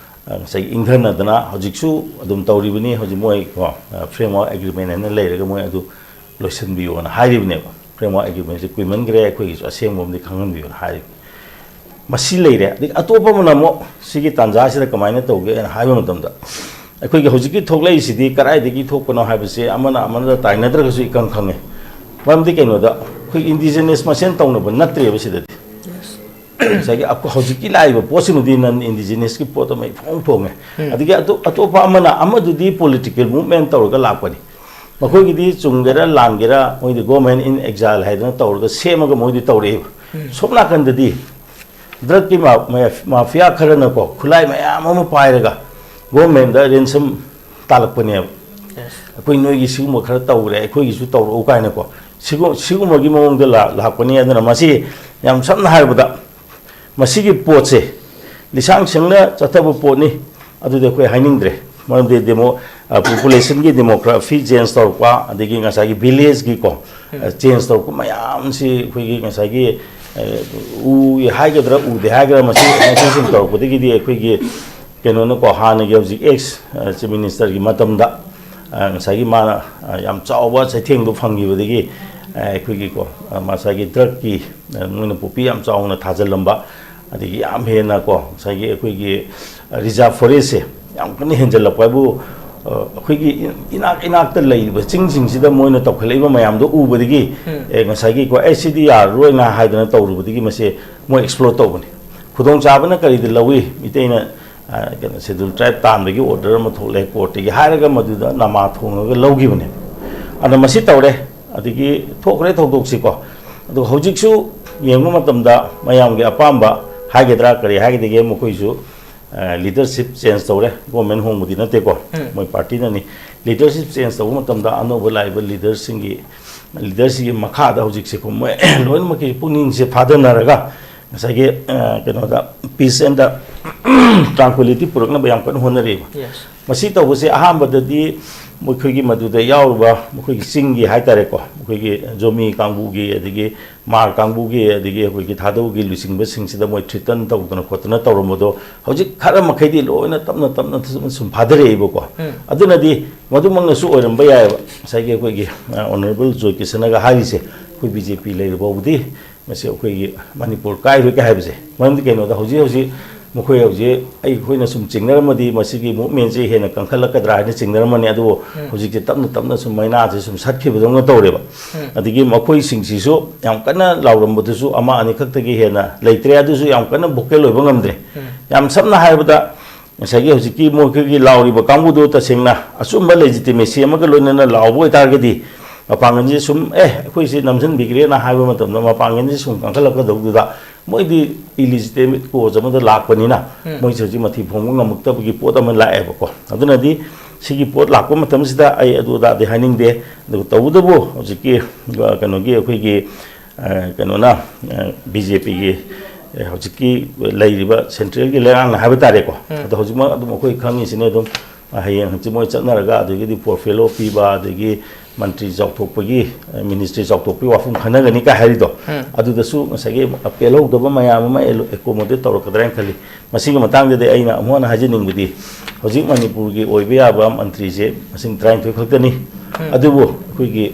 ꯑ, ꯉꯁꯥꯏꯒꯤ ꯏꯪꯊꯅꯗꯅ ꯍꯧꯖꯤꯛꯁꯨ ꯑꯗꯨꯝ ꯇꯧꯔꯤꯕꯅꯤ꯫ ꯍꯧꯖꯤꯛ ꯃꯣꯏ ꯀꯣ, ꯑ, framework agreement ꯍꯥꯏꯅ ꯂꯩꯔꯒ ꯃꯣꯏ ꯑꯗꯨ ꯂꯣꯏꯁꯤꯟꯕꯤꯌꯣꯅ ꯍꯥꯏꯔꯤꯕꯅꯦꯕ꯫ Framework agreementꯁꯦ ꯀꯨꯏꯃꯟꯈ꯭ꯔꯦ, ꯑꯩꯈꯣꯏꯒꯤꯁꯨ ꯑꯁꯦꯡꯕ ꯑꯃꯗꯤ ꯈꯪꯍꯟꯕꯤꯌꯣꯅ ꯍꯥꯏꯔꯤꯕꯅꯤ꯫ ꯃꯁꯤ ꯂꯩꯔꯦ꯫ ꯑꯗꯒꯤ ꯑꯇꯣꯞꯄ ꯑꯃꯅ ꯑꯃꯨꯛ ꯁꯤꯒꯤ ꯇꯥꯟꯖꯥꯁꯤꯗ ꯀꯃꯥꯏꯅ ꯇꯧꯒꯦꯅ ꯍꯥꯏꯕ ꯃꯇꯝꯗ, ꯑꯩꯈꯣꯏꯒꯤ ꯍꯧꯖꯤꯛꯀꯤ ꯊꯣꯛꯂꯛꯏꯁꯤꯗꯤ ꯀꯗꯥꯏꯗꯒꯤ ꯊꯣꯛꯄꯅꯣ ꯍꯥꯏꯕꯁꯦ ꯑꯃꯅ ꯑꯃꯅ ꯇꯥꯏꯅꯗ꯭ꯔꯒꯁꯨ ꯏꯈꯪ ꯈꯪꯉꯦ꯫ ꯃꯔꯝꯗꯤ ꯀꯩꯅꯣꯗ, ꯑꯩꯈꯣꯏ ꯏꯟꯗꯤꯖꯤꯅꯁ ꯃꯁꯦꯟ ꯇꯧꯅꯕ ꯅꯠꯇ꯭ꯔꯦꯕ ꯁꯤꯗꯗꯤ꯫ ꯉꯁꯥꯏꯒꯤ ꯑꯩꯈꯣꯏ ꯍꯧꯖꯤꯛꯀꯤ ꯂꯥꯛꯏꯕ ꯄꯣꯠꯁꯤꯃꯗꯤ ꯅꯟ ꯏꯟꯗꯤꯖꯤꯅꯁꯀꯤ ꯄꯣꯠ ꯑꯃ ꯏꯐꯣꯡ ꯐꯣꯡꯉꯦ꯫ ꯑꯗꯒꯤ ꯑꯇꯣꯞ-, ꯑꯇꯣꯞꯄ ꯑꯃꯅ ꯑꯃꯗꯨꯗꯤ political movement ꯇꯧꯔꯒ ꯂꯥꯛꯄꯅꯤ꯫ ꯃꯈꯣꯏꯒꯤꯗꯤ ꯆꯨꯝꯒꯦꯔꯥ ꯂꯥꯟꯒꯦꯔꯥ ꯃꯣꯏꯗꯤ government in exile ꯍꯥꯏꯗꯅ ꯇꯧꯔꯒ ꯁꯦꯝꯃꯒ ꯃꯣꯏꯗꯤ ꯇꯧꯔꯛꯑꯦꯕ꯫ ꯁꯣꯝ ꯅꯥꯀꯟꯗꯗꯤ ꯗ꯭ꯔꯒꯀꯤ ꯃꯥ-, ꯃꯥꯐꯤꯌꯥ ꯈꯔꯅꯀꯣ ꯈꯨꯠꯂꯥꯏ ꯃꯌꯥꯝ ꯑꯃ ꯄꯥꯏꯔꯒ governmentꯗ ransom ꯇꯥꯜꯂꯛꯄꯅꯦꯕ꯫ ꯑꯩꯈꯣꯏ ꯅꯣꯏꯒꯤ ꯁꯤꯒꯨꯝꯕ ꯈꯔ ꯇꯧꯈ꯭ꯔꯦ, ꯑꯩꯈꯣꯏꯒꯤꯁꯨ ꯇꯧꯔꯛꯎ ꯀꯥꯏꯅꯀꯣ, ꯁꯤꯒꯨꯝ-, ꯁꯤꯒꯨꯝꯕꯒꯤ ꯃꯑꯣꯡꯗ ꯂꯥ-, ꯂꯥꯛꯄꯅꯤ꯫ ꯑꯗꯨꯅ ꯃꯁꯤ ꯌꯥꯝ ꯁꯝꯅ ꯍꯥꯏꯔꯕꯗ, ꯃꯁꯤꯒꯤ ꯄꯣꯠꯁꯦ ꯂꯤꯁꯥꯡ ꯁꯦꯡꯅ ꯆꯠꯊꯕ ꯄꯣꯠꯅꯤ꯫ ꯑꯗꯨꯗꯤ ꯑꯩꯈꯣꯏ ꯍꯥꯏꯅꯤꯡꯗ꯭ꯔꯦ, ꯃꯔꯝꯗꯤ ꯗꯦꯃꯣ-, ꯑ, ꯄꯣꯄꯨꯂꯦꯁꯟꯒꯤ ꯗꯦꯃꯣꯒ꯭ꯔꯥꯐꯤ ꯆꯦꯟꯖ ꯇꯧꯔꯛꯄ, ꯑꯗꯒꯤ ꯉꯁꯥꯏꯒꯤ ꯚꯤꯂꯦꯖꯀꯤꯀꯣ, ꯑ, ꯆꯦꯟꯖ ꯇꯧꯔꯛꯄ ꯃꯌꯥꯝꯁꯤ ꯑꯩꯈꯣꯏꯒꯤ ꯉꯁꯥꯏꯒꯤ, ꯑ, ꯎ ꯍꯥꯏꯒꯗ꯭ꯔꯥ ꯎꯗꯦ ꯍꯥꯏꯒꯗ꯭ꯔꯥ, ꯃꯁꯤ ꯃꯁꯤꯁꯤꯡ ꯇꯧꯔꯛꯄꯗꯒꯤꯗꯤ ꯑꯩꯈꯣꯏꯒꯤ ꯀꯩꯅꯣꯅꯀꯣ, ꯍꯥꯟꯅꯒꯤ ꯍꯧꯖꯤꯛ ꯑꯦꯛꯁ, ꯑ, ꯆꯤꯐ ꯃꯤꯅꯤꯁꯇꯔꯒꯤ ꯃꯇꯝꯗ, ꯑ, ꯉꯁꯥꯏꯒꯤ ꯃꯥꯅ, ꯑ, ꯌꯥꯝ ꯆꯥꯎꯕ ꯆꯩꯊꯦꯡꯗꯣ ꯐꯪꯈꯤꯕꯗꯒꯤ, ꯑ, ꯑꯩꯈꯣꯏꯒꯤꯀꯣ, ꯑ, ꯉꯁꯥꯏꯒꯤ ꯗ꯭ꯔꯒꯀꯤ, ꯑ, ꯃꯣꯏꯅ ꯄꯣꯄꯤ ꯌꯥꯝ ꯆꯥꯎꯅ ꯊꯥꯖꯤꯜꯂꯝꯕ, ꯑꯗꯒꯤ ꯌꯥꯝ ꯍꯦꯟꯅ ꯀꯣ, ꯉꯁꯥꯏꯒꯤ ꯑꯩꯈꯣꯏꯒꯤ ꯔꯤꯖꯥꯔꯚ ꯐꯣꯔꯦꯁꯁꯦ ꯌꯥꯝ ꯀꯟꯅ ꯍꯦꯟꯖꯜꯂꯛꯄ ꯍꯥꯏꯕꯨ, ꯑ, ꯑꯩꯈꯣꯏꯒꯤ ꯏꯅꯥꯛ ꯏꯅꯥꯛꯇ ꯂꯩꯔꯤꯕ ꯆꯤꯡꯁꯤꯡꯁꯤꯗ ꯃꯣꯏꯅ ꯇꯧꯈꯠꯂꯛꯏꯕ ꯃꯌꯥꯝꯗꯣ ꯎꯕꯗꯒꯤ, ꯎꯝ꯫ ꯑꯦ, ꯉꯁꯥꯏꯒꯤꯀꯣ, "ꯑꯦ, ꯁꯤꯗꯤ ꯌꯥꯔꯔꯣꯏꯅ" ꯍꯥꯏꯗꯅ ꯇꯧꯔꯨꯕꯗꯒꯤ ꯃꯁꯦ ꯃꯣꯏ ꯑꯦꯛꯁꯄ꯭ꯂꯣꯔ ꯇꯧꯕꯅꯤ꯫ ꯈꯨꯗꯣꯡꯆꯥꯕꯅ ꯀꯔꯤꯗ ꯂꯧꯏ? ꯃꯤꯇꯩꯅ, ꯑ, ꯀꯩꯅꯣ, ꯁꯦꯗꯨꯜ ꯇ꯭ꯔꯥꯏꯕ ꯇꯥꯟꯕꯒꯤ ꯑꯣꯔꯗꯔ ꯑꯃ ꯊꯣꯛꯂꯛꯑꯦ ꯀꯣꯔꯠꯇꯒꯤ ꯍꯥꯏꯔꯒ ꯃꯗꯨꯗ ꯅꯃꯥ ꯊꯣꯡꯉꯒ ꯂꯧꯈꯤꯕꯅꯦ꯫ ꯑꯗ ꯃꯁꯤ ꯇꯧꯔꯦ, ꯑꯗꯒꯤ ꯊꯣꯛꯈ꯭ꯔꯦ ꯊꯧꯗꯣꯛꯁꯤꯀꯣ꯫ ꯑꯗꯨꯒ ꯍꯧꯖꯤꯛꯁꯨ ꯌꯦꯡꯕ ꯃꯇꯝꯗ ꯃꯌꯥꯝꯒꯤ ꯑꯄꯥꯝꯕ ꯍꯥꯏꯒꯗ꯭ꯔꯥ ꯀꯔꯤ ꯍꯥꯏꯒꯗꯒꯦ, ꯃꯈꯣꯏꯁꯨ, ꯑ, ꯂꯤꯗꯔꯁꯤꯞ ꯆꯦꯟꯖ ꯇꯧꯔꯦ꯫ ꯒꯣꯔꯃꯦꯟ ꯍꯣꯡꯕꯗꯤ ꯅꯠꯇꯦꯀꯣ, ꯎꯝ꯫ ꯃꯣꯏ ꯄꯥꯔꯇꯤꯅꯅꯤ꯫ ꯂꯤꯗꯔꯁꯤꯞ ꯆꯦꯟꯖ ꯇꯧꯕ ꯃꯇꯝꯗ ꯑꯅꯧꯕ ꯂꯥꯛꯏꯕ ꯂꯤꯗꯔꯁꯤꯡꯒꯤ, ꯂꯤꯗꯔꯁꯤꯒꯤ ꯃꯈꯥꯗ ꯍꯧꯖꯤꯛꯁꯦ ꯃꯣꯏ ꯂꯣꯏꯅꯃꯛꯀꯤ ꯄꯨꯛꯅꯤꯡꯁꯦ ꯐꯥꯗꯅꯔꯒ ꯉꯁꯥꯏꯒꯤ, ꯑ, ꯀꯩꯅꯣꯗ, peace and tranquility ꯄꯨꯔꯛꯅꯕ ꯌꯥꯝ ꯀꯟꯅ ꯍꯣꯠꯅꯔꯤꯕ꯫ Yes. ꯃꯁꯤ ꯇꯧꯕꯁꯦ ꯑꯍꯥꯟꯕꯗꯗꯤ ꯃꯈꯣꯏꯒꯤ ꯃꯗꯨꯗ ꯌꯥꯎꯔꯤꯕ ꯃꯈꯣꯏꯒꯤ ꯆꯤꯡꯒꯤ ꯍꯥꯏꯇꯥꯔꯦꯀꯣ, ꯃꯈꯣꯏꯒꯤ ꯖꯣꯃꯤ ꯀꯥꯡꯕꯨꯒꯤ, ꯑꯗꯒꯤ ꯃꯥꯔ ꯀꯥꯡꯕꯨꯒꯤ, ꯑꯗꯒꯤ ꯑꯩꯈꯣꯏꯒꯤ ꯊꯥꯗꯧꯒꯤ ꯂꯨꯆꯤꯡꯕꯁꯤꯡꯁꯤꯗ ꯃꯣꯏ ꯊ꯭ꯔꯤꯇꯟ ꯇꯧꯗꯅ ꯈꯣꯠꯇꯅ ꯇꯧꯔꯝꯕꯗꯣ ꯍꯧꯖꯤꯛ ꯈꯔ ꯃꯈꯩꯗꯤ ꯂꯣꯏꯅ ꯇꯞꯅ ꯇꯞꯅ ꯁꯨꯝ, ꯁꯨꯝ ꯐꯥꯊꯔꯛꯑꯦꯕꯀꯣ꯫ ꯎꯝ꯫ ꯑꯗꯨꯅꯗꯤ ꯃꯗꯨꯃꯛꯅꯁꯨ ꯑꯣꯏꯔꯝꯕ ꯌꯥꯏꯑꯕ, ꯉꯁꯥꯏꯒꯤ ꯑꯩꯈꯣꯏꯒꯤ, ꯑ, ꯑꯣꯅꯔꯦꯕꯜ ꯖꯣꯏ ꯀꯤꯁꯟꯅꯒ ꯍꯥꯏꯔꯤꯁꯦ, "ꯑꯩꯈꯣꯏ ꯕꯤ ꯖꯦ ꯄꯤ ꯂꯩꯔ ꯐꯥꯎꯕꯗꯤ ꯃꯁꯤ ꯑꯩꯈꯣꯏꯒꯤ ꯃꯅꯤꯄꯨꯔ ꯀꯥꯏꯔꯣꯏ" ꯀꯥꯏ ꯍꯥꯏꯕꯁꯦ꯫ ꯃꯔꯝꯗꯤ ꯀꯩꯅꯣꯗ, ꯍꯧꯖꯤꯛ ꯍꯧꯖꯤꯛ ꯃꯈꯣꯏ ꯍꯧꯖꯤꯛ ꯑꯩꯈꯣꯏꯅ ꯁꯨꯝ ꯆꯤꯡꯅꯔꯝꯃꯗꯤ ꯃꯁꯤꯒꯤ ꯃꯨꯞꯃꯦꯟꯁꯦ ꯍꯦꯟꯅ ꯀꯟꯈꯠꯂꯛꯀꯗ꯭ꯔꯥ ꯍꯥꯏꯅ ꯆꯤꯡꯅꯔꯝꯃꯅꯤ꯫ ꯑꯗꯨꯕꯨ ꯎꯝ꯫ ꯍꯧꯖꯤꯛꯁꯦ ꯇꯞꯅ ꯇꯞꯅ ꯁꯨꯝ ꯃꯩꯅꯥꯁꯦ ꯁꯨꯝ ꯁꯠꯈꯤꯕꯗꯧꯅ ꯇꯧꯔꯦꯕ꯫ ꯎꯝ꯫ ꯑꯗꯒꯤ ꯃꯈꯣꯏꯁꯤꯡꯁꯤꯁꯨ ꯌꯥꯝ ꯀꯟꯅ ꯂꯥꯎꯔꯝꯕꯗꯨꯁꯨ ꯑꯃ ꯑꯅꯤꯈꯛꯇꯒꯤ ꯍꯦꯟꯅ ꯂꯩꯇ꯭ꯔꯦ꯫ ꯑꯗꯨꯁꯨ ꯌꯥꯝ ꯀꯟꯅ ꯚꯣꯀꯦꯜ ꯑꯣꯏꯕ ꯉꯝꯗ꯭ꯔꯦ꯫ ꯎꯝ꯫ ꯌꯥꯝ ꯁꯝꯅ ꯍꯥꯏꯔꯕꯗ, ꯉꯁꯥꯏꯒꯤ ꯍꯧꯖꯤꯛꯀꯤ ꯃꯈꯣꯏꯒꯤ ꯂꯥꯎꯔꯤꯕ ꯀꯥꯡꯕꯨꯗꯨ ꯇꯁꯦꯡꯅ ꯑꯆꯨꯝꯕ ꯂꯦꯖꯤꯇꯤꯃꯦꯁꯤ ꯑꯃꯒ ꯂꯣꯏꯅꯅ ꯂꯥꯎꯕ ꯑꯣꯏꯇꯥꯔꯒꯗꯤ, ꯃꯄꯥꯡꯒꯜꯁꯤ ꯁꯨꯝ, "ꯑꯦ, ꯑꯩꯈꯣꯏꯁꯤ ꯅꯝꯁꯤꯟꯕꯤꯈ꯭ꯔꯦꯅ" ꯍꯥꯏꯕ ꯃꯇꯝꯗ ꯃꯄꯥꯡꯒꯜꯁꯤ ꯁꯨꯝ ꯀꯟꯈꯠꯂꯛꯀꯗꯧꯗꯨꯗ, ꯃꯣꯏꯗꯤ ꯏꯂꯤꯖꯤꯇꯤꯃꯦꯠ ꯀꯣꯖ ꯑꯃꯗ ꯂꯥꯛꯄꯅꯤꯅ, ꯎꯝ꯫ ꯃꯣꯏꯁꯦ ꯍꯧꯖꯤꯛ ꯃꯊꯤ ꯐꯣꯡꯕ ꯉꯝꯃꯛꯇꯕꯒꯤ ꯄꯣꯠ ꯑꯃ ꯂꯥꯛꯑꯦꯕꯀꯣ꯫ ꯑꯗꯨꯅꯗꯤ ꯁꯤꯒꯤ ꯄꯣꯠ ꯂꯥꯛꯄ ꯃꯇꯝꯁꯤꯗ ꯑꯩ ꯑꯗꯨ ꯑꯗꯥꯗꯤ ꯍꯥꯏꯅꯤꯡꯗꯦ꯫ ꯑꯗꯨꯒ ꯇꯧꯕꯇꯕꯨ ꯍꯧꯖꯤꯛꯀꯤ, ꯑ, ꯀꯩꯅꯣꯒꯤ ꯑꯩꯈꯣꯏꯒꯤ, ꯑ, ꯀꯩꯅꯣꯅ, ꯑ, ꯕꯤ ꯖꯦ ꯄꯤꯒꯤ, ꯑ, ꯍꯧꯖꯤꯛꯀꯤ ꯂꯩꯔꯤꯕ ꯁꯦꯟꯇ꯭ꯔꯦꯜꯒꯤ ꯂꯩꯉꯥꯛꯅ ꯍꯥꯏꯕ ꯇꯥꯔꯦꯀꯣ꯫ ꯎꯝ꯫ ꯑꯗꯣ ꯍꯧꯖꯤꯛꯃꯛ ꯑꯗꯨꯝ ꯑꯩꯈꯣꯏ ꯈꯪꯉꯤꯁꯤꯅꯦ ꯑꯗꯨꯝ, ꯑ, ꯍꯌꯦꯡ ꯍꯪꯆꯤꯠ ꯃꯣꯏ ꯆꯠꯅꯔꯒ ꯑꯗꯒꯤꯗꯤ ꯄꯣꯔꯐꯦꯂꯣ ꯄꯤꯕ, ꯑꯗꯒꯤ ꯃꯟꯇ꯭ꯔꯤ ꯆꯥꯎꯊꯣꯛꯄꯒꯤ, ꯑ, ꯃꯤꯅꯤꯁꯇ꯭ꯔꯤ ꯆꯥꯎꯊꯣꯛꯄꯒꯤ ꯋꯥꯐꯝ ꯈꯟꯅꯒꯅꯤ ꯀꯥꯏ ꯍꯥꯏꯔꯤꯗꯣ, ꯎꯝ꯫ ꯑꯗꯨꯗꯁꯨ ꯉꯁꯥꯏꯒꯤ ꯄꯦꯜꯍꯧꯗꯕ ꯃꯌꯥꯝ ꯑꯃ ꯑꯦꯂꯣ-, ꯑꯦꯀꯣꯃꯣꯗꯦꯠ ꯇꯧꯔꯛꯀꯗ꯭ꯔꯥ ꯍꯥꯏꯅ ꯈꯜꯂꯤ꯫ ꯃꯁꯤꯒꯤ ꯃꯇꯥꯡꯗꯗꯤ ꯑꯩꯅ ꯑꯃꯨꯛ ꯍꯟꯅ ꯍꯥꯏꯖꯅꯤꯡꯕꯗꯤ, ꯍꯧꯖꯤꯛ ꯃꯅꯤꯄꯨꯔꯒꯤ ꯑꯣꯏꯕ ꯌꯥꯕ ꯃꯟꯇ꯭ꯔꯤꯁꯦ ꯃꯁꯤꯡ ꯇꯔꯥꯅꯤꯊꯣꯏ ꯈꯛꯇꯅꯤ꯫ ꯎꯝ꯫ ꯑꯗꯨꯕꯨ ꯑꯩꯈꯣꯏꯒꯤ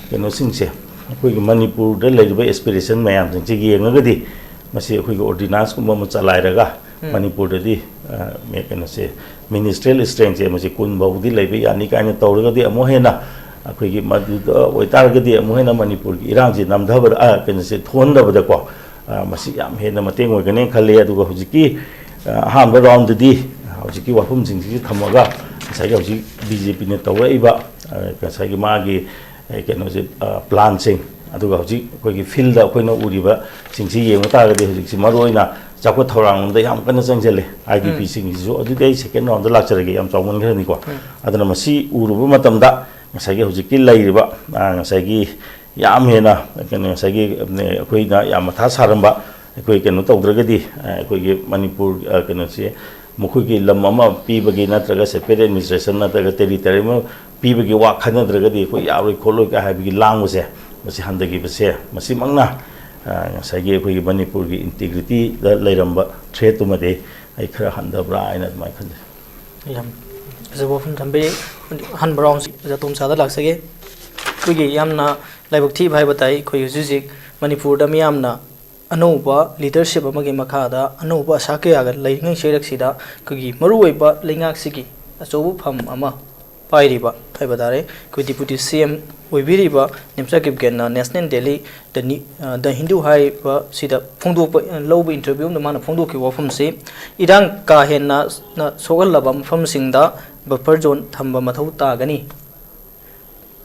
ꯀꯩꯅꯣꯁꯤꯡꯁꯦ, ꯑꯩꯈꯣꯏꯒꯤ ꯃꯅꯤꯄꯨꯔꯗ ꯂꯩꯔꯤꯕ ꯑꯦꯁꯄꯤꯔꯦꯁꯟ ꯃꯌꯥꯝꯁꯤꯡꯁꯦ ꯌꯦꯡꯉꯒꯗꯤ ꯃꯁꯤ ꯑꯩꯈꯣꯏꯒꯤ ꯑꯣꯔꯗꯤꯅꯥꯟꯁꯀꯨꯝꯕ ꯑꯃ ꯆꯂꯥꯏꯔꯒ ꯎꯝ꯫ ꯃꯅꯤꯄꯨꯔꯗꯗꯤ, ꯑ, ꯃꯦ-, ꯀꯩꯅꯣꯁꯦ, ꯃꯤꯅꯤꯁꯇ꯭ꯔꯤꯌꯦꯜ ꯁ꯭ꯇꯔꯦꯡꯁꯦ ꯃꯁꯤ ꯀꯨꯟ ꯐꯥꯎꯕꯗꯤ ꯂꯩꯕ ꯌꯥꯅꯤ ꯀꯥꯏꯅ ꯇꯧꯔꯒꯗꯤ ꯑꯃꯨꯛ ꯍꯦꯟꯅ ꯑꯩꯈꯣꯏꯒꯤ ꯃꯗꯨꯗ ꯑꯣꯏꯇꯥꯔꯒꯗꯤ ꯑꯃꯨꯛ ꯍꯦꯟꯅ ꯃꯅꯤꯄꯨꯔꯒꯤ ꯏꯔꯥꯡꯁꯤ ꯅꯝꯊꯕꯗ, ꯑ, ꯀꯩꯅꯣꯁꯦ ꯊꯣꯛꯍꯟꯗꯕꯗꯀꯣ, ꯑ, ꯃꯁꯤ ꯌꯥꯝ ꯍꯦꯟꯅ ꯃꯇꯦꯡ ꯑꯣꯏꯒꯅꯤ ꯈꯜꯂꯤ꯫ ꯑꯗꯨꯒ ꯍꯧꯖꯤꯛꯀꯤ, ꯑ, ꯑꯍꯥꯟꯕ ꯔꯥꯎꯟꯗꯗꯤ ꯍꯧꯖꯤꯛꯀꯤ ꯋꯥꯐꯝꯁꯤꯡꯁꯤꯁꯨ ꯊꯝꯃꯒ ꯉꯁꯥꯏꯒꯤ ꯍꯧꯖꯤꯛ ꯕꯤ ꯖꯦ ꯄꯤꯅ ꯇꯧꯔꯛꯏꯕ, ꯑ, ꯉꯁꯥꯏꯒꯤ ꯃꯥꯒꯤ, ꯑ, ꯀꯩꯅꯣꯁꯦ, ꯑ, ꯄ꯭ꯂꯥꯟꯁꯤꯡ, ꯑꯗꯨꯒ ꯍꯧꯖꯤꯛ ꯑꯩꯈꯣꯏꯒꯤ ꯐꯤꯜꯗ ꯑꯩꯈꯣꯏꯅ ꯎꯔꯤꯕꯁꯤꯡꯁꯤ ꯌꯦꯡꯕ ꯇꯥꯔꯒꯗꯤ ꯍꯧꯖꯤꯛꯁꯤ ꯃꯔꯨꯑꯣꯏꯅ ꯆꯥꯎꯈꯠ ꯊꯧꯔꯥꯡꯂꯣꯝꯗ ꯌꯥꯝ ꯀꯟꯅ ꯆꯪꯁꯤꯜꯂꯤ꯫ ꯎꯝ꯫ ꯑꯥꯏ ꯗꯤ ꯄꯤꯁꯤꯡꯁꯤꯁꯨ, ꯑꯗꯨꯗꯤ ꯑꯩ ꯁꯦꯀꯦꯟ ꯔꯥꯎꯟꯗ ꯂꯥꯛꯆꯔꯒꯦ, ꯌꯥꯝ ꯆꯥꯎꯃꯟꯈ꯭ꯔꯅꯤꯀꯣ꯫ ꯎꯝ꯫ ꯑꯗꯨꯅ ꯃꯁꯤ ꯎꯔꯨꯕ ꯃꯇꯝꯗ ꯉꯁꯥꯏꯒꯤ ꯍꯧꯖꯤꯛꯀꯤ ꯂꯩꯔꯤꯕ, ꯑ, ꯉꯁꯥꯏꯒꯤ ꯌꯥꯝ ꯍꯦꯟꯅ ꯀꯩꯅꯣ, ꯉꯁꯥꯏꯒꯤ, ꯑ, ꯑꯩꯈꯣꯏꯅ ꯌꯥꯝ ꯃꯊꯥ ꯁꯥꯔꯝꯕ, ꯑꯩꯈꯣꯏ ꯀꯩꯅꯣ ꯇꯧꯗ꯭ꯔꯒꯗꯤ, ꯑ, ꯑꯩꯈꯣꯏꯒꯤ ꯃꯅꯤꯄꯨꯔ, ꯑ, ꯀꯩꯅꯣꯁꯦ, ꯃꯈꯣꯏꯒꯤ ꯂꯝ ꯑꯃ ꯄꯤꯕꯒꯤ ꯅꯠꯇ꯭ꯔꯒ ꯁꯦꯄꯔꯦꯠ ꯑꯦꯗꯃꯤꯅꯤꯁꯇ꯭ꯔꯦꯁꯟ ꯅꯠꯇ꯭ꯔꯒ ꯇꯦꯔꯤꯇꯣꯔꯤ ꯑꯃ ꯄꯤꯕꯒꯤ ꯋꯥ ꯈꯟꯅꯗ꯭ꯔꯒꯗꯤ ꯑꯩꯈꯣꯏ ꯌꯥꯔꯣꯏ ꯈꯣꯠꯂꯣꯏ ꯀꯥꯏ ꯍꯥꯏꯕꯒꯤ ꯂꯥꯡꯕꯁꯦ, ꯃꯁꯤ ꯍꯟꯊꯈꯤꯕꯁꯦ, ꯃꯁꯤꯃꯛꯅ, ꯑ, ꯉꯁꯥꯏꯒꯤ ꯑꯩꯈꯣꯏꯒꯤ ꯃꯅꯤꯄꯨꯔꯒꯤ ꯏꯟꯇꯤꯒ꯭ꯔꯤꯇꯤꯗ ꯂꯩꯔꯝꯕ ꯊ꯭ꯔꯦꯠꯇꯨꯃꯗꯤ ꯑꯩ ꯈꯔ ꯍꯟꯊꯕ꯭ꯔꯥ ꯍꯥꯏꯅ ꯑꯗꯨꯃꯥꯏꯅ ꯈꯟꯖꯩ꯫ ꯌꯥꯝ ꯐꯖꯕ ꯋꯥꯐꯝ ꯊꯝꯕꯤꯔꯤ꯫ ꯑꯍꯥꯟꯕ ꯔꯥꯎꯟꯁꯤ ꯑꯣꯖꯥ ꯇꯣꯝꯆꯥꯗ ꯂꯥꯛꯆꯒꯦ꯫ ꯑꯩꯈꯣꯏꯒꯤ ꯌꯥꯝꯅ ꯂꯥꯏꯕꯛ ꯊꯤꯕ ꯍꯥꯏꯕ ꯇꯥꯏ, ꯑꯩꯈꯣꯏ ꯍꯧꯖꯤꯛ ꯍꯧꯖꯤꯛ ꯃꯅꯤꯄꯨꯔꯗ ꯃꯤꯌꯥꯝꯅ ꯑꯅꯧꯕ ꯂꯤꯗꯔꯁꯤꯞ ꯑꯃꯒꯤ ꯃꯈꯥꯗ ꯑꯅꯧꯕ ꯑꯁꯥ ꯀꯌꯥꯒ ꯂꯩꯔꯤꯉꯩ ꯁꯣꯏꯔꯛꯁꯤꯗ ꯑꯩꯈꯣꯏꯒꯤ ꯃꯔꯨꯑꯣꯏꯕ ꯂꯩꯉꯥꯛꯁꯤꯒꯤ ꯑꯆꯧꯕ ꯐꯝ ꯑꯃ ꯄꯥꯏꯔꯤꯕ ꯍꯥꯏꯕ ꯇꯥꯔꯦ, ꯑꯩꯈꯣꯏ ꯗꯤꯄꯨꯇꯤ ꯁꯤ ꯑꯦꯝ ꯑꯣꯏꯕꯤꯔꯤꯕ ꯅꯤꯝꯆꯥ ꯀꯤꯞꯒꯦꯟꯅ ꯅꯦꯁꯅꯦꯜ ꯗꯦꯂꯤ ꯗ ꯅꯤ-, ꯑ, ꯗ ꯍꯤꯟꯗꯨ ꯍꯥꯏꯔꯤꯕ ꯁꯤꯗ ꯐꯣꯡꯗꯣꯛꯄ, ꯑ, ꯂꯧꯕ ꯏꯟꯇꯔꯚ꯭ꯌꯨ ꯑꯃꯗ ꯃꯥꯅ ꯐꯣꯡꯗꯣꯛꯈꯤꯕ ꯋꯥꯐꯝꯁꯤ, ꯏꯔꯥꯡ ꯀꯥ ꯍꯦꯟꯅ ꯅ ꯁꯣꯛꯍꯜꯂꯕ ꯃꯐꯝꯁꯤꯡꯗ ꯕꯐꯔ ꯖꯣꯟ ꯊꯝꯕ ꯃꯊꯧ ꯇꯥꯒꯅꯤ꯫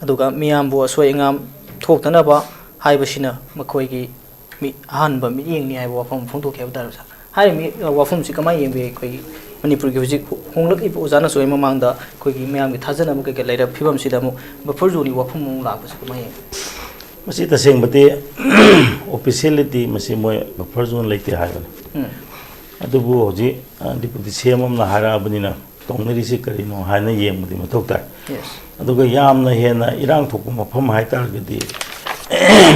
ꯑꯗꯨꯒ ꯃꯤꯌꯥꯝꯕꯨ ꯑꯁꯣꯏ ꯑꯉꯥꯝ ꯊꯣꯛꯇꯅꯕ ꯍꯥꯏꯕꯁꯤꯅ ꯃꯈꯣꯏꯒꯤ ꯃꯤ-, ꯑꯍꯥꯟꯕ ꯃꯤꯠꯌꯦꯡꯅꯤ ꯍꯥꯏꯕ ꯋꯥꯐꯝ ꯐꯣꯡꯗꯣꯛꯈꯤ ꯍꯥꯏꯕ ꯇꯥꯔꯦ, ꯁꯥꯔ꯫ ꯍꯥꯏꯔꯤꯕ ꯃꯤ-, ꯋꯥꯐꯝꯁꯤ ꯀꯃꯥꯏꯅ ꯌꯦꯡꯕꯤ ꯑꯩꯈꯣꯏꯒꯤ? ꯃꯅꯤꯄꯨꯔꯒꯤ ꯍꯧꯖꯤꯛ ꯍꯣꯡꯂꯛꯂꯤꯕ ꯑꯣꯖꯥꯅꯁꯨ ꯑꯩ ꯃꯃꯥꯡꯗ ꯑꯩꯈꯣꯏꯒꯤ ꯃꯌꯥꯝꯒꯤ ꯊꯥꯖꯅꯕ ꯀꯩꯀꯩ ꯂꯩꯔꯕ ꯐꯤꯕꯝꯁꯤꯗ ꯑꯃꯨꯛ ꯕꯐꯔ ꯖꯣꯟꯒꯤ ꯋꯥꯐꯝ ꯑꯃꯨꯛ ꯂꯥꯛꯄꯁꯤ ꯀꯃꯥꯏꯅ ꯌꯦꯡꯉꯤ? ꯃꯁꯤ ꯇꯁꯦꯡꯕꯗꯤ ꯑꯣꯐꯤꯁꯤꯌꯦꯜꯂꯤꯗꯤ ꯃꯁꯤ ꯃꯣꯏ ꯕꯐꯔ ꯖꯣꯟ ꯂꯩꯇꯦ ꯍꯥꯏꯕꯅꯤ꯫ ꯎꯝ. ꯑꯗꯨꯕꯨ ꯍꯧꯖꯤꯛ ꯗꯤꯄꯨꯇꯤ ꯁꯤ ꯑꯦꯝ ꯑꯃꯅ ꯍꯥꯏꯔꯛꯑꯕꯅꯤꯅ ꯇꯧꯅꯔꯤꯁꯤ ꯀꯔꯤꯅꯣ ꯍꯥꯏꯅ ꯌꯦꯡꯕꯗꯤ ꯃꯊꯧ ꯇꯥꯏ꯫ Yes. ꯑꯗꯨꯒ ꯌꯥꯝꯅ ꯍꯦꯟꯅ ꯏꯔꯥꯡ ꯊꯣꯛꯄ ꯃꯐꯝ ꯍꯥꯏꯇꯥꯔꯒꯗꯤ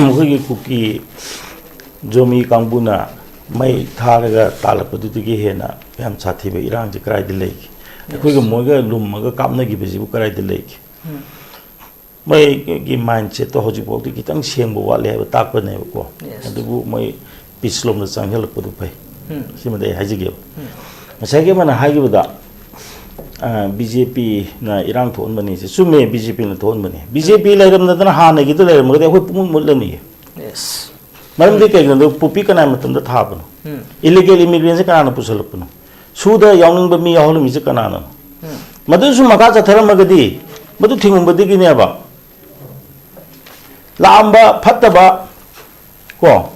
ꯃꯈꯣꯏꯒꯤ ꯀꯨꯀꯤ ꯖꯣꯃꯤ ꯀꯥꯡꯕꯨꯅ ꯃꯩ ꯊꯥꯔꯒ ꯇꯥꯜꯂꯛꯄꯗꯨꯗꯒꯤ ꯍꯦꯟꯅ ꯌꯥꯝ ꯁꯥꯊꯤꯕ ꯏꯔꯥꯡꯁꯤ ꯀꯗꯥꯏꯗ ꯂꯩꯒꯦ? ꯑꯩꯈꯣꯏꯒ ꯃꯣꯏꯒ ꯂꯨꯝꯃꯒ ꯀꯥꯞꯅꯈꯤꯕꯁꯤꯕꯨ ꯀꯗꯥꯏꯗ ꯂꯩꯒꯦ? ꯎꯝ. ꯃꯣꯏꯒꯤ ꯃꯥꯏꯟ ꯁꯦꯠꯇꯣ ꯍꯧꯖꯤꯛꯐꯥꯎꯗꯤ ꯈꯤꯇꯪ ꯁꯦꯡꯕ ꯋꯥꯠꯂꯦ ꯍꯥꯏꯕ ꯇꯥꯛꯄꯅꯦꯕꯀꯣ꯫ Yes. ꯑꯗꯨꯕꯨ ꯃꯣꯏ ꯄꯤꯁ ꯂꯣꯝꯗ ꯆꯪꯁꯤꯜꯂꯛꯄꯗꯨ ꯐꯩ꯫ ꯎꯝ. ꯁꯤꯃꯗꯤ ꯑꯩ ꯍꯥꯏꯖꯒꯦꯕ꯫ ꯎꯝ. ꯉꯁꯥꯏꯒꯤ ꯑꯃꯅ ꯍꯥꯏꯈꯤꯕꯗ ꯕꯤ ꯖꯦ ꯄꯤꯅ ꯏꯔꯥꯡ ꯊꯣꯛꯍꯟꯕꯅꯤ, ꯁꯤ ꯆꯨꯝꯃꯦ, ꯕꯤ ꯖꯦ ꯄꯤꯅ ꯊꯣꯛꯍꯟꯕꯅꯤ꯫ ꯕꯤ ꯖꯦ ꯄꯤ ꯂꯩꯔꯝꯗꯗꯅ ꯍꯥꯟꯅꯒꯤꯗꯨ ꯂꯩꯔꯝꯃꯒꯗꯤ ꯑꯩꯈꯣꯏ ꯄꯨꯡꯃꯨꯠ ꯃꯨꯠꯂꯅꯤꯌꯦ꯫ Yes. ꯃꯔꯝꯗꯤ ꯀꯩꯒꯤꯅꯣꯗ ꯄꯣꯄꯤ ꯀꯅꯥꯏ ꯃꯇꯝꯗ ꯊꯥꯕꯅꯣ? ꯎꯝ. ꯏꯂꯤꯒꯦꯜ ꯏꯃꯤꯒ꯭ꯔꯦꯟꯁꯦ ꯀꯅꯥꯅ ꯄꯨꯁꯜꯂꯛꯄꯅꯣ? ꯁꯨꯗ ꯌꯥꯎꯅꯤꯡꯕ ꯃꯤ ꯌꯥꯎꯍꯜꯂꯝꯃꯤꯁꯦ ꯀꯅꯥꯅꯣ? ꯎꯝ. ꯃꯗꯨꯁꯨ ꯃꯈꯥ ꯆꯠꯊꯔꯝꯃꯒꯗꯤ ꯃꯗꯨ ꯊꯤꯡꯉꯨꯕꯗꯒꯤꯅꯦꯕ ꯂꯥꯛꯑꯝꯕ ꯐꯠꯇꯕ ꯀꯣ,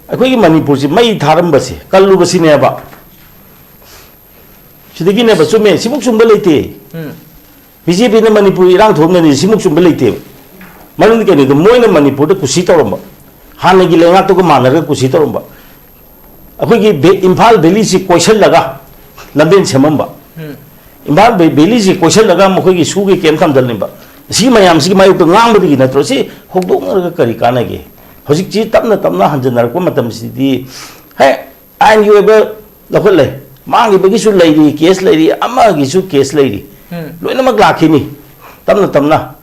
ꯑꯩꯈꯣꯏꯒꯤ ꯃꯅꯤꯄꯨꯔꯁꯤ ꯃꯩ ꯊꯥꯔꯝꯕꯁꯦ ꯀꯜꯂꯨꯕꯁꯤꯅꯦꯕ꯫ ꯁꯤꯗꯒꯤꯅꯦꯕ꯫ ꯆꯨꯝꯃꯦ, ꯁꯤꯃꯨꯛ ꯆꯨꯝꯕ ꯂꯩꯇꯦ꯫ ꯎꯝ. ꯕꯤ ꯖꯦ ꯄꯤꯅ ꯃꯅꯤꯄꯨꯔ ꯏꯔꯥꯡ ꯊꯣꯛꯍꯟꯒꯅꯤ, ꯁꯤꯃꯨꯛ ꯆꯨꯝꯕ ꯂꯩꯇꯦꯕ꯫ ꯃꯔꯝꯗꯤ ꯀꯩꯅꯣꯗ ꯃꯣꯏꯅ ꯃꯅꯤꯄꯨꯔꯗ ꯀꯨꯁꯤ ꯇꯧꯔꯝꯕ, ꯍꯥꯟꯅꯒꯤ ꯂꯩꯉꯥꯛꯇꯨꯒ ꯃꯥꯟꯅꯔꯒ ꯀꯨꯁꯤ ꯇꯧꯔꯝꯕ꯫ ꯑꯩꯈꯣꯏꯒꯤ ꯚꯦ-, ꯏꯝꯐꯥꯜ ꯚꯦꯂꯤꯁꯤ ꯀꯣꯏꯁꯜꯂꯒ ꯂꯝꯕꯦꯟ ꯁꯦꯝꯃꯝꯕ꯫ ꯎꯝ. ꯏꯝꯐꯥꯜ ꯚꯦ-, ꯚꯦꯂꯤꯁꯤ ꯀꯣꯏꯁꯜꯂꯒ ꯃꯈꯣꯏꯒꯤ ꯁꯨꯒꯤ ꯀꯦꯝ ꯊꯝꯖꯜꯂꯤꯕ꯫ ꯁꯤ ꯃꯌꯥꯝꯁꯤꯒꯤ ꯃꯥꯌꯣꯛꯇ ꯉꯥꯡꯕꯗꯒꯤ ꯅꯠꯇ꯭ꯔꯣ? ꯁꯤ ꯍꯧꯗꯣꯛꯅꯔꯒ ꯀꯔꯤ ꯀꯥꯟꯅꯒꯦ? ꯍꯧꯖꯤꯛꯁꯤ ꯇꯞꯅ ꯇꯞꯅ ꯍꯟꯖꯟꯅꯔꯛꯄ ꯃꯇꯝꯁꯤꯗꯤ, ꯍꯦ, ꯑꯥꯏꯟꯒꯤ ꯑꯣꯏꯕ ꯂꯧꯈꯠꯂꯦ, ꯃꯥꯡꯈꯤꯕꯒꯤꯁꯨ ꯂꯩꯔꯤ, ꯀꯦꯁ ꯂꯩꯔꯤ, ꯑꯃꯒꯤꯁꯨ ꯀꯦꯁ ꯂꯩꯔꯤ, ꯎꯝ. ꯂꯣꯏꯅꯃꯛ ꯂꯥꯛꯈꯤꯅꯤ ꯇꯞꯅ ꯇꯞꯅ꯫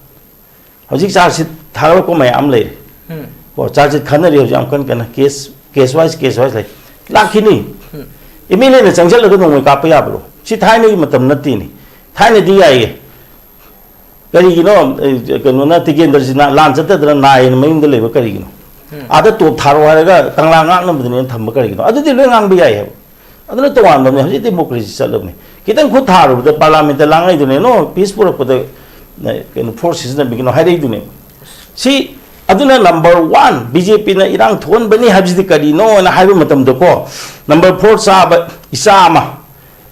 ꯍꯧꯖꯤꯛ ꯆꯥꯔꯖ ꯁꯤꯠ ꯊꯥꯒꯠꯂꯛꯄ ꯃꯌꯥꯝ ꯑꯃ ꯂꯩꯔꯤ꯫ ꯎꯝ. ꯀꯣ, ꯆꯥꯔꯖ ꯁꯤꯠ ꯈꯟꯅꯔꯤ ꯍꯧꯖꯤꯛ ꯌꯥꯝ ꯀꯟꯅ ꯀꯟꯅ, case, case wise, case wise ꯂꯩ, ꯂꯥꯛꯈꯤꯅꯤ꯫ ꯎꯝ. ꯑꯦꯝ ꯑꯦꯜ ꯑꯦꯅ ꯆꯪꯁꯤꯜꯂꯒ ꯅꯣꯡꯃꯩ ꯀꯥꯞꯄ ꯌꯥꯕ꯭ꯔꯣ? ꯁꯤ ꯊꯥꯏꯅꯒꯤ ꯃꯇꯝ ꯅꯠꯇꯦꯅꯦ꯫ ꯊꯥꯏꯅꯗꯤ ꯌꯥꯏꯌꯦ꯫ ꯀꯔꯤꯒꯤꯅꯣ, ꯑꯦ, ꯀꯩꯅꯣꯅ, ꯇꯤꯀꯦꯟꯗ꯭ꯔꯖꯤꯠꯅ ꯂꯥꯟ ꯆꯠꯇꯗꯅ ꯅꯥꯏꯌꯦꯅ ꯃꯌꯨꯝꯗ ꯂꯩꯕ ꯀꯔꯤꯒꯤꯅꯣ? ꯎꯝ. ꯑꯥꯗ ꯇꯣꯞ ꯊꯥꯔꯣ ꯍꯥꯏꯔꯒ ꯀꯪꯂꯥ ꯉꯥꯛꯅꯕꯗꯨꯅꯦꯅ ꯊꯝꯕ ꯀꯔꯤꯒꯤꯅꯣ? ꯑꯗꯨꯗꯤ ꯂꯣꯏ ꯉꯥꯡꯕ ꯌꯥꯏ ꯍꯥꯏꯕ꯫ ꯑꯗꯨꯅ ꯇꯣꯉꯥꯟꯕꯅꯦ꯫ ꯍꯧꯖꯤꯛ ꯗꯦꯃꯣꯀ꯭ꯔꯦꯁꯤ ꯆꯠꯂꯕꯅꯤ꯫ ꯈꯤꯇꯪ ꯈꯨꯠ ꯊꯥꯔꯨꯕꯗ ꯄꯥꯔꯂꯥꯃꯦꯟꯇ ꯂꯥꯡꯉꯩꯗꯨꯅꯦ, "No, ꯄꯤꯁ ꯄꯨꯔꯛꯄꯗ, ꯑꯦ, ꯀꯩꯅꯣ, ꯐꯣꯔꯁ ꯁꯤꯖꯤꯟꯅꯕꯤꯒꯅꯣ" ꯍꯥꯏꯔꯛꯏꯗꯨꯅꯦ꯫ ꯁꯤ, ꯑꯗꯨꯅ ꯅꯝꯕꯔ ꯋꯥꯟ, ꯕꯤ ꯖꯦ ꯄꯤꯅ ꯏꯔꯥꯡ ꯊꯣꯛꯍꯟꯕꯅꯤ ꯍꯥꯏꯕꯁꯤꯗꯤ ꯀꯔꯤꯅꯣꯅ ꯍꯥꯏꯕ ꯃꯇꯝꯗꯀꯣ, ꯅꯝꯕꯔ ꯐꯣꯔ ꯆꯥꯕ ꯏꯆꯥ ꯑꯃ,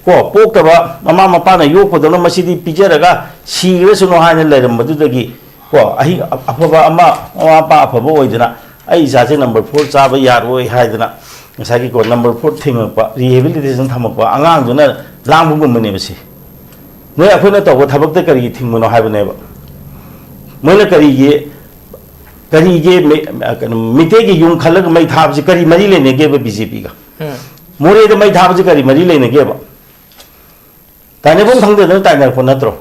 ꯀꯣ, ꯄꯣꯛꯇꯕ ꯃꯃꯥ ꯃꯄꯥꯅ ꯌꯣꯛꯄꯗꯧꯅ ꯃꯁꯤꯗꯤ ꯄꯤꯖꯔꯒ ꯁꯤꯈ꯭ꯔꯁꯅꯨ ꯍꯥꯏꯅ ꯂꯩꯔꯝꯕꯗꯨꯗꯒꯤ, ꯀꯣ, ꯑꯍꯤꯡ ꯑꯐꯕ ꯑꯃ, ꯃꯃꯥ ꯃꯄꯥ ꯑꯐꯕ ꯑꯣꯏꯗꯅ, "ꯑꯩ ꯏꯆꯥꯁꯦ ꯅꯝꯕꯔ ꯐꯣꯔ ꯆꯥꯕ ꯌꯥꯔꯣꯏ" ꯍꯥꯏꯗꯅ, ꯉꯁꯥꯏꯒꯤ, ꯀꯣ, ꯅꯝꯕꯔ ꯐꯣꯔ ꯊꯤꯡꯉꯛꯄ, ꯔꯤꯍꯦꯕꯤꯂꯤꯇꯦꯁꯟ ꯊꯝꯃꯛꯄ ꯑꯉꯥꯡꯗꯨꯅ ꯂꯥꯡꯕꯒꯨꯝꯕꯅꯦꯕ ꯁꯤ꯫ ꯅꯣꯏ ꯑꯩꯈꯣꯏꯅ ꯇꯧꯕ ꯊꯕꯛꯇ ꯀꯔꯤꯒꯤ ꯊꯤꯡꯕꯅꯣ ꯍꯥꯏꯕꯅꯦꯕ꯫ ꯃꯣꯏꯅ ꯀꯔꯤꯒꯤ, ꯀꯔꯤꯒꯤ ꯃꯤ-, ꯀꯩꯅꯣ, ꯃꯤꯇꯩꯒꯤ ꯌꯨꯝ ꯈꯜꯂꯒ ꯃꯩ ꯊꯥꯕꯁꯤ ꯀꯔꯤ ꯃꯔꯤ ꯂꯩꯅꯒꯦꯕ ꯕꯤ ꯖꯦ ꯄꯤꯒ? ꯎꯝ꯫ ꯃꯣꯔꯦꯗ ꯃꯩ ꯊꯥꯕꯁꯤ ꯀꯔꯤ ꯃꯔꯤ ꯂꯩꯅꯒꯦꯕ? ꯇꯥꯏꯅꯐꯝ ꯈꯪꯗꯗꯅ ꯇꯥꯏꯅꯔꯛꯄ ꯅꯠꯇ꯭ꯔꯣ?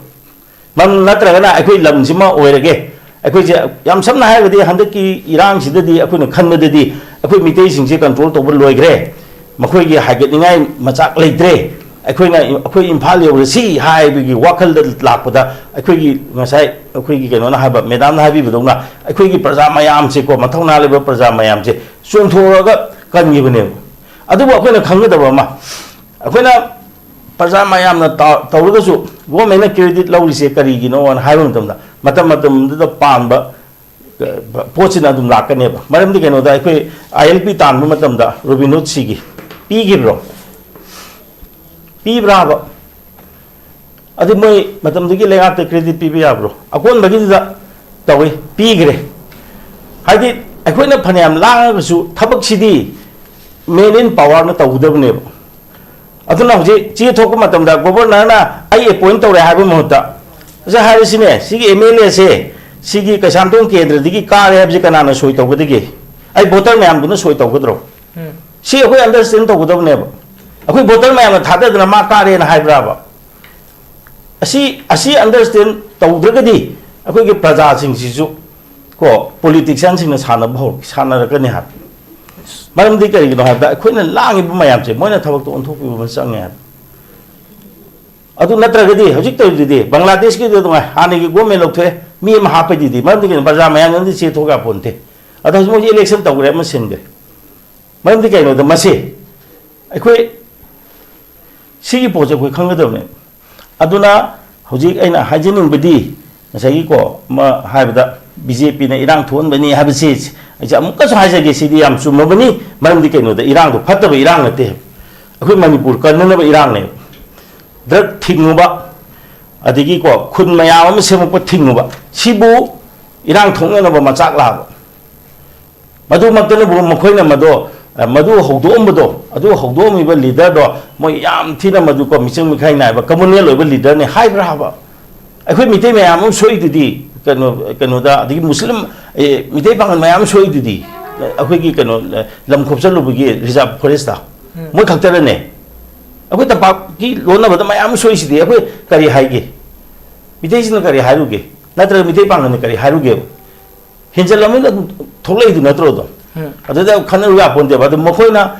ꯃꯔꯝ ꯅꯠꯇ꯭ꯔꯒꯅ ꯑꯩꯈꯣꯏ ꯂꯝꯁꯤꯃ ꯑꯣꯏꯔꯒꯦ, ꯑꯩꯈꯣꯏꯁꯦ, ꯌꯥꯝ ꯁꯝꯅ ꯍꯥꯏꯔꯒꯗꯤ, ꯍꯟꯗꯛꯀꯤ ꯏꯔꯥꯡꯁꯤꯗꯗꯤ ꯑꯩꯈꯣꯏꯅ ꯈꯟꯕꯗꯗꯤ ꯑꯩꯈꯣꯏ ꯃꯤꯇꯩꯁꯤꯡꯁꯦ ꯀꯟꯇ꯭ꯔꯣꯜ ꯇꯧꯕ ꯂꯣꯏꯈ꯭ꯔꯦ, ꯃꯈꯣꯏꯒꯤ ꯍꯥꯏꯒꯠꯅꯤꯡꯉꯥꯏ ꯃꯆꯥꯛ ꯂꯩꯇ꯭ꯔꯦ, ꯑꯩꯈꯣꯏꯅ, ꯑꯩꯈꯣꯏ ꯏꯝꯐꯥꯜ ꯌꯧꯔꯁꯤ ꯍꯥꯏꯕꯒꯤ ꯋꯥꯈꯜꯗ ꯂꯥꯛꯄꯗ, ꯑꯩꯈꯣꯏꯒꯤ ꯉꯁꯥꯏ ꯑꯩꯈꯣꯏꯒꯤ ꯀꯩꯅꯣꯅ ꯍꯥꯏꯕ, ꯃꯦꯗꯥꯝꯅ ꯍꯥꯏꯕꯤꯕꯗꯧꯅ, ꯑꯩꯈꯣꯏꯒꯤ ꯄ꯭ꯔꯖꯥ ꯃꯌꯥꯝꯁꯦꯀꯣ, ꯃꯊꯧꯅꯥ ꯂꯩꯕ ꯄ꯭ꯔꯖꯥ ꯃꯌꯥꯝꯁꯦ ꯆꯣꯡꯊꯣꯛꯑꯒ ꯀꯟꯈꯤꯕꯅꯦꯕ꯫ ꯑꯗꯨꯕꯨ ꯑꯩꯈꯣꯏꯅ ꯈꯪꯒꯗꯕ ꯑꯃ, ꯑꯩꯈꯣꯏꯅ ꯄ꯭ꯔꯖꯥ ꯃꯌꯥꯝꯅ ꯇꯧ-, ꯇꯧꯔꯒꯁꯨ ꯒꯣꯔꯃꯦꯟꯅ ꯀ꯭ꯔꯦꯗꯤꯠ ꯂꯧꯔꯤꯁꯦ ꯀꯔꯤꯒꯤꯅꯣꯅ ꯍꯥꯏꯕ ꯃꯇꯝꯗ, ꯃꯇꯝ ꯃꯇꯝꯗꯨꯗ ꯄꯥꯟꯕ, ꯑ, ꯄꯣꯠꯁꯤꯅ ꯑꯗꯨꯝ ꯂꯥꯛꯀꯅꯦꯕ꯫ ꯃꯔꯝꯗꯤ ꯀꯩꯅꯣꯗ, ꯑꯩꯈꯣꯏ ꯑꯥꯏ ꯑꯦꯜ ꯄꯤ ꯇꯥꯟꯕ ꯃꯇꯝꯗ ꯔꯣꯕꯤꯟ ꯍꯨꯗ ꯁꯤꯒꯤ ꯄꯤꯈꯤꯕ꯭ꯔꯣ? ꯄꯤꯕ꯭ꯔꯥꯕ? ꯑꯗꯨ ꯃꯣꯏ ꯃꯇꯝꯗꯨꯒꯤ ꯂꯩꯉꯥꯛꯇ ꯀ꯭ꯔꯦꯗꯤꯠ ꯄꯤꯕ ꯌꯥꯕ꯭ꯔꯣ? ꯑꯀꯣꯟꯕꯒꯤꯗꯨꯗ ꯇꯧꯏ, ꯄꯤꯈ꯭ꯔꯦ꯫ ꯍꯥꯏꯗꯤ, ꯑꯩꯈꯣꯏꯅ ꯐꯅꯌꯥꯝ ꯂꯥꯡꯉꯒꯁꯨ ꯊꯕꯛꯁꯤꯗꯤ ꯃꯦꯟ ꯏꯟ ꯄꯋꯥꯔꯅ ꯇꯧꯒꯗꯕꯅꯦꯕ꯫ ꯑꯗꯨꯅ ꯍꯧꯖꯤꯛ ꯆꯦ ꯊꯣꯛꯄ ꯃꯇꯝꯗ ꯒꯣꯕꯔꯅꯔꯅ "ꯑꯩ ꯑꯦꯄꯣꯏꯟ ꯇꯧꯔꯦ" ꯍꯥꯏꯕ ꯃꯍꯨꯠꯇ, ꯉꯁꯥꯏ ꯍꯥꯏꯔꯤꯁꯤꯅꯦ, ꯁꯤꯒꯤ ꯑꯦꯝ ꯑꯦꯜ ꯑꯦꯁꯦ ꯁꯤꯒꯤ ꯀꯩꯁꯥꯝꯊꯣꯡ ꯀꯦꯟꯗ꯭ꯔꯗꯒꯤ ꯀꯥꯔꯦ ꯍꯥꯏꯕꯁꯤ ꯀꯅꯥꯅ ꯁꯣꯏ ꯇꯧꯒꯗꯒꯦ? ꯑꯩ ꯚꯣꯇꯔ ꯃꯌꯥꯝꯗꯨꯅ ꯁꯣꯏ ꯇꯧꯒꯗ꯭ꯔꯣ? ꯎꯝ꯫ ꯁꯤ ꯑꯩꯈꯣꯏ ꯑꯟꯗꯔꯁ꯭ꯇꯦꯟ ꯇꯧꯒꯗꯕꯅꯦꯕ꯫ ꯑꯩꯈꯣꯏ ꯚꯣꯇꯔ ꯃꯌꯥꯝꯅ ꯊꯥꯗꯗꯅ ꯃꯥ ꯀꯥꯔꯦꯅ ꯍꯥꯏꯕ꯭ꯔꯥꯕ? ꯑꯁꯤ, ꯑꯁꯤ ꯑꯟꯗꯔꯁ꯭ꯇꯦꯟ ꯇꯧꯗ꯭ꯔꯒꯗꯤ ꯑꯩꯈꯣꯏꯒꯤ ꯄ꯭ꯔꯖꯥꯁꯤꯡꯁꯤꯁꯨ, ꯀꯣ, ꯄꯣꯂꯤꯇꯤꯛꯁꯤꯌꯥꯟꯁꯤꯡꯅ ꯁꯥꯟꯅꯕ ꯍꯧꯔꯛ-, ꯁꯥꯟꯅꯔꯛꯀꯅꯤ ꯍꯥꯏꯕ꯫ ꯃꯔꯝꯗꯤ ꯀꯔꯤꯒꯤꯅꯣ ꯍꯥꯏꯕꯗ, ꯑꯩꯈꯣꯏꯅ ꯂꯥꯡꯉꯤꯕ ꯃꯌꯥꯝꯁꯦ ꯃꯣꯏꯅ ꯊꯕꯛꯇ ꯑꯣꯟꯊꯣꯛꯄꯤꯕ ꯑꯃ ꯆꯪꯉꯦ ꯍꯥꯏꯕ꯫ ꯑꯗꯨ ꯅꯠꯇ꯭ꯔꯒꯗꯤ ꯍꯧꯖꯤꯛ ꯇꯧꯔꯤꯗꯨꯗꯤ ꯕꯪꯒ꯭ꯂꯥꯗꯦꯁꯀꯤꯗꯨ ꯑꯗꯨꯃꯥꯏ, ꯍꯥꯟꯅꯒꯤ ꯒꯣꯔꯃꯦꯟ ꯂꯧꯊꯣꯛꯑꯦ, ꯃꯤ ꯑꯃ ꯍꯥꯞꯄꯩꯗꯨꯗꯤ, ꯃꯔꯝꯗꯤ ꯀꯩꯅꯣ, ꯄ꯭ꯔꯖꯥ ꯃꯌꯥꯝꯅꯗꯤ ꯆꯦ ꯊꯣꯛ ꯌꯥꯄꯣꯟꯇꯦ꯫ ꯑꯗꯣ ꯍꯧꯖꯤꯛ ꯃꯣꯏꯁꯤ ꯏꯂꯦꯛꯁꯟ ꯇꯧꯈ꯭ꯔꯦ, ꯑꯃ ꯁꯤꯟꯈ꯭ꯔꯦ꯫ ꯃꯔꯝꯗꯤ ꯀꯩꯅꯣꯗ, ꯃꯁꯤ ꯑꯩꯈꯣꯏ ꯁꯤꯒꯤ ꯄꯣꯠꯁꯦ ꯑꯩꯈꯣꯏ ꯈꯪꯒꯗꯕꯅꯦ꯫ ꯑꯗꯨꯅ ꯍꯧꯖꯤꯛ ꯑꯩꯅ ꯍꯥꯏꯖꯅꯤꯡꯕꯗꯤ, ꯉꯁꯥꯏꯒꯤꯀꯣ, ꯑꯃ ꯍꯥꯏꯕꯗ, ꯕꯤ ꯖꯦ ꯄꯤꯅ ꯏꯔꯥꯡ ꯊꯣꯛꯍꯟꯕꯅꯤ ꯍꯥꯏꯕꯁꯤ ꯑꯩꯁꯦ ꯑꯃꯨꯛꯀꯁꯨ ꯍꯥꯏꯖꯒꯦ, ꯁꯤꯗꯤ ꯌꯥꯝ ꯆꯨꯝꯃꯕꯅꯤ꯫ ꯃꯔꯝꯗꯤ ꯀꯩꯅꯣꯗ, ꯏꯔꯥꯡꯗꯣ ꯐꯠꯇꯕ ꯏꯔꯥꯡ ꯅꯠꯇꯦ, ꯑꯩꯈꯣꯏ ꯃꯅꯤꯄꯨꯔ ꯀꯟꯅꯅꯕ ꯏꯔꯥꯡꯅꯦꯕ꯫ ꯗ꯭ꯔꯒ ꯊꯤꯡꯉꯨꯕ, ꯑꯗꯒꯤꯀꯣ ꯈꯨꯟ ꯃꯌꯥꯝ ꯑꯃ ꯁꯦꯝꯃꯛꯄ ꯊꯤꯡꯉꯨꯕ, ꯁꯤꯕꯨ ꯏꯔꯥꯡ ꯊꯣꯛꯅꯅꯕ ꯃꯆꯥꯛ ꯂꯥꯛꯑꯕ꯫ ꯃꯗꯨꯃꯛꯇꯅꯕꯨ ꯃꯈꯣꯏꯅ ꯃꯗꯣ, ꯑ, ꯃꯗꯨ ꯍꯧꯗꯣꯛꯑꯝꯕꯗꯣ, ꯑꯗꯨ ꯍꯧꯗꯣꯛꯑꯝꯃꯤꯕ ꯂꯤꯗꯔꯗꯣ ꯃꯣꯏ ꯌꯥꯝ ꯊꯤꯅ ꯃꯗꯨꯀꯣ ꯃꯤꯆꯪ ꯃꯤꯈꯥꯏ ꯅꯥꯏꯕ ꯀꯝꯃꯨꯅꯦꯜ ꯑꯣꯏꯕ ꯂꯤꯗꯔꯅꯤ ꯍꯥꯏꯕ꯭ꯔꯥ ꯍꯥꯏꯕ? ꯑꯩꯈꯣꯏ ꯃꯤꯇꯩ ꯃꯌꯥꯝ ꯑꯃ ꯁꯣꯛꯏꯗꯨꯗꯤ, ꯀꯩꯅꯣ, ꯀꯩꯅꯣꯗ, ꯑꯗꯒꯤ ꯃꯨꯁꯂꯤꯝ, ꯑꯦ, ꯃꯤꯇꯩ ꯄꯥꯉꯜ ꯃꯌꯥꯝ ꯑꯃ ꯁꯣꯛꯏꯗꯨꯗꯤ, ꯑꯩꯈꯣꯏꯒꯤ ꯀꯩꯅꯣ, ꯂꯝ ꯈꯣꯞꯆꯜꯂꯨꯕꯒꯤ ꯔꯤꯖꯥꯕ ꯐꯣꯔꯦꯁꯇ꯫ ꯎꯝ꯫ ꯃꯣꯏ ꯈꯛꯇꯔꯅꯦ? ꯑꯩꯈꯣꯏ ꯇꯝꯄꯥꯛꯀꯤ ꯂꯣꯟꯅꯕꯗ ꯃꯌꯥꯝ ꯑꯃ ꯁꯣꯛꯏꯁꯤꯗꯤ ꯑꯩꯈꯣꯏ ꯀꯔꯤ ꯍꯥꯏꯒꯦ? ꯃꯤꯇꯩꯁꯤꯡꯅ ꯀꯔꯤ ꯍꯥꯏꯔꯨꯒꯦ? ꯅꯠꯇ꯭ꯔꯒ ꯃꯤꯇꯩ ꯄꯥꯉꯜꯅ ꯀꯔꯤ ꯍꯥꯏꯔꯨꯒꯦꯕ? ꯍꯦꯟꯖꯜꯂꯝꯅꯤꯅ ꯑꯗꯨꯝ ꯊꯣꯛꯂꯛꯏꯗꯨ ꯅꯠꯇ꯭ꯔꯣ ꯑꯗꯣ? ꯎꯝ꯫ ꯑꯗꯨꯗ ꯈꯟꯅꯔꯨ ꯌꯥꯄꯣꯟꯇꯦꯕ꯫ ꯑꯗꯨ ꯃꯈꯣꯏꯅ,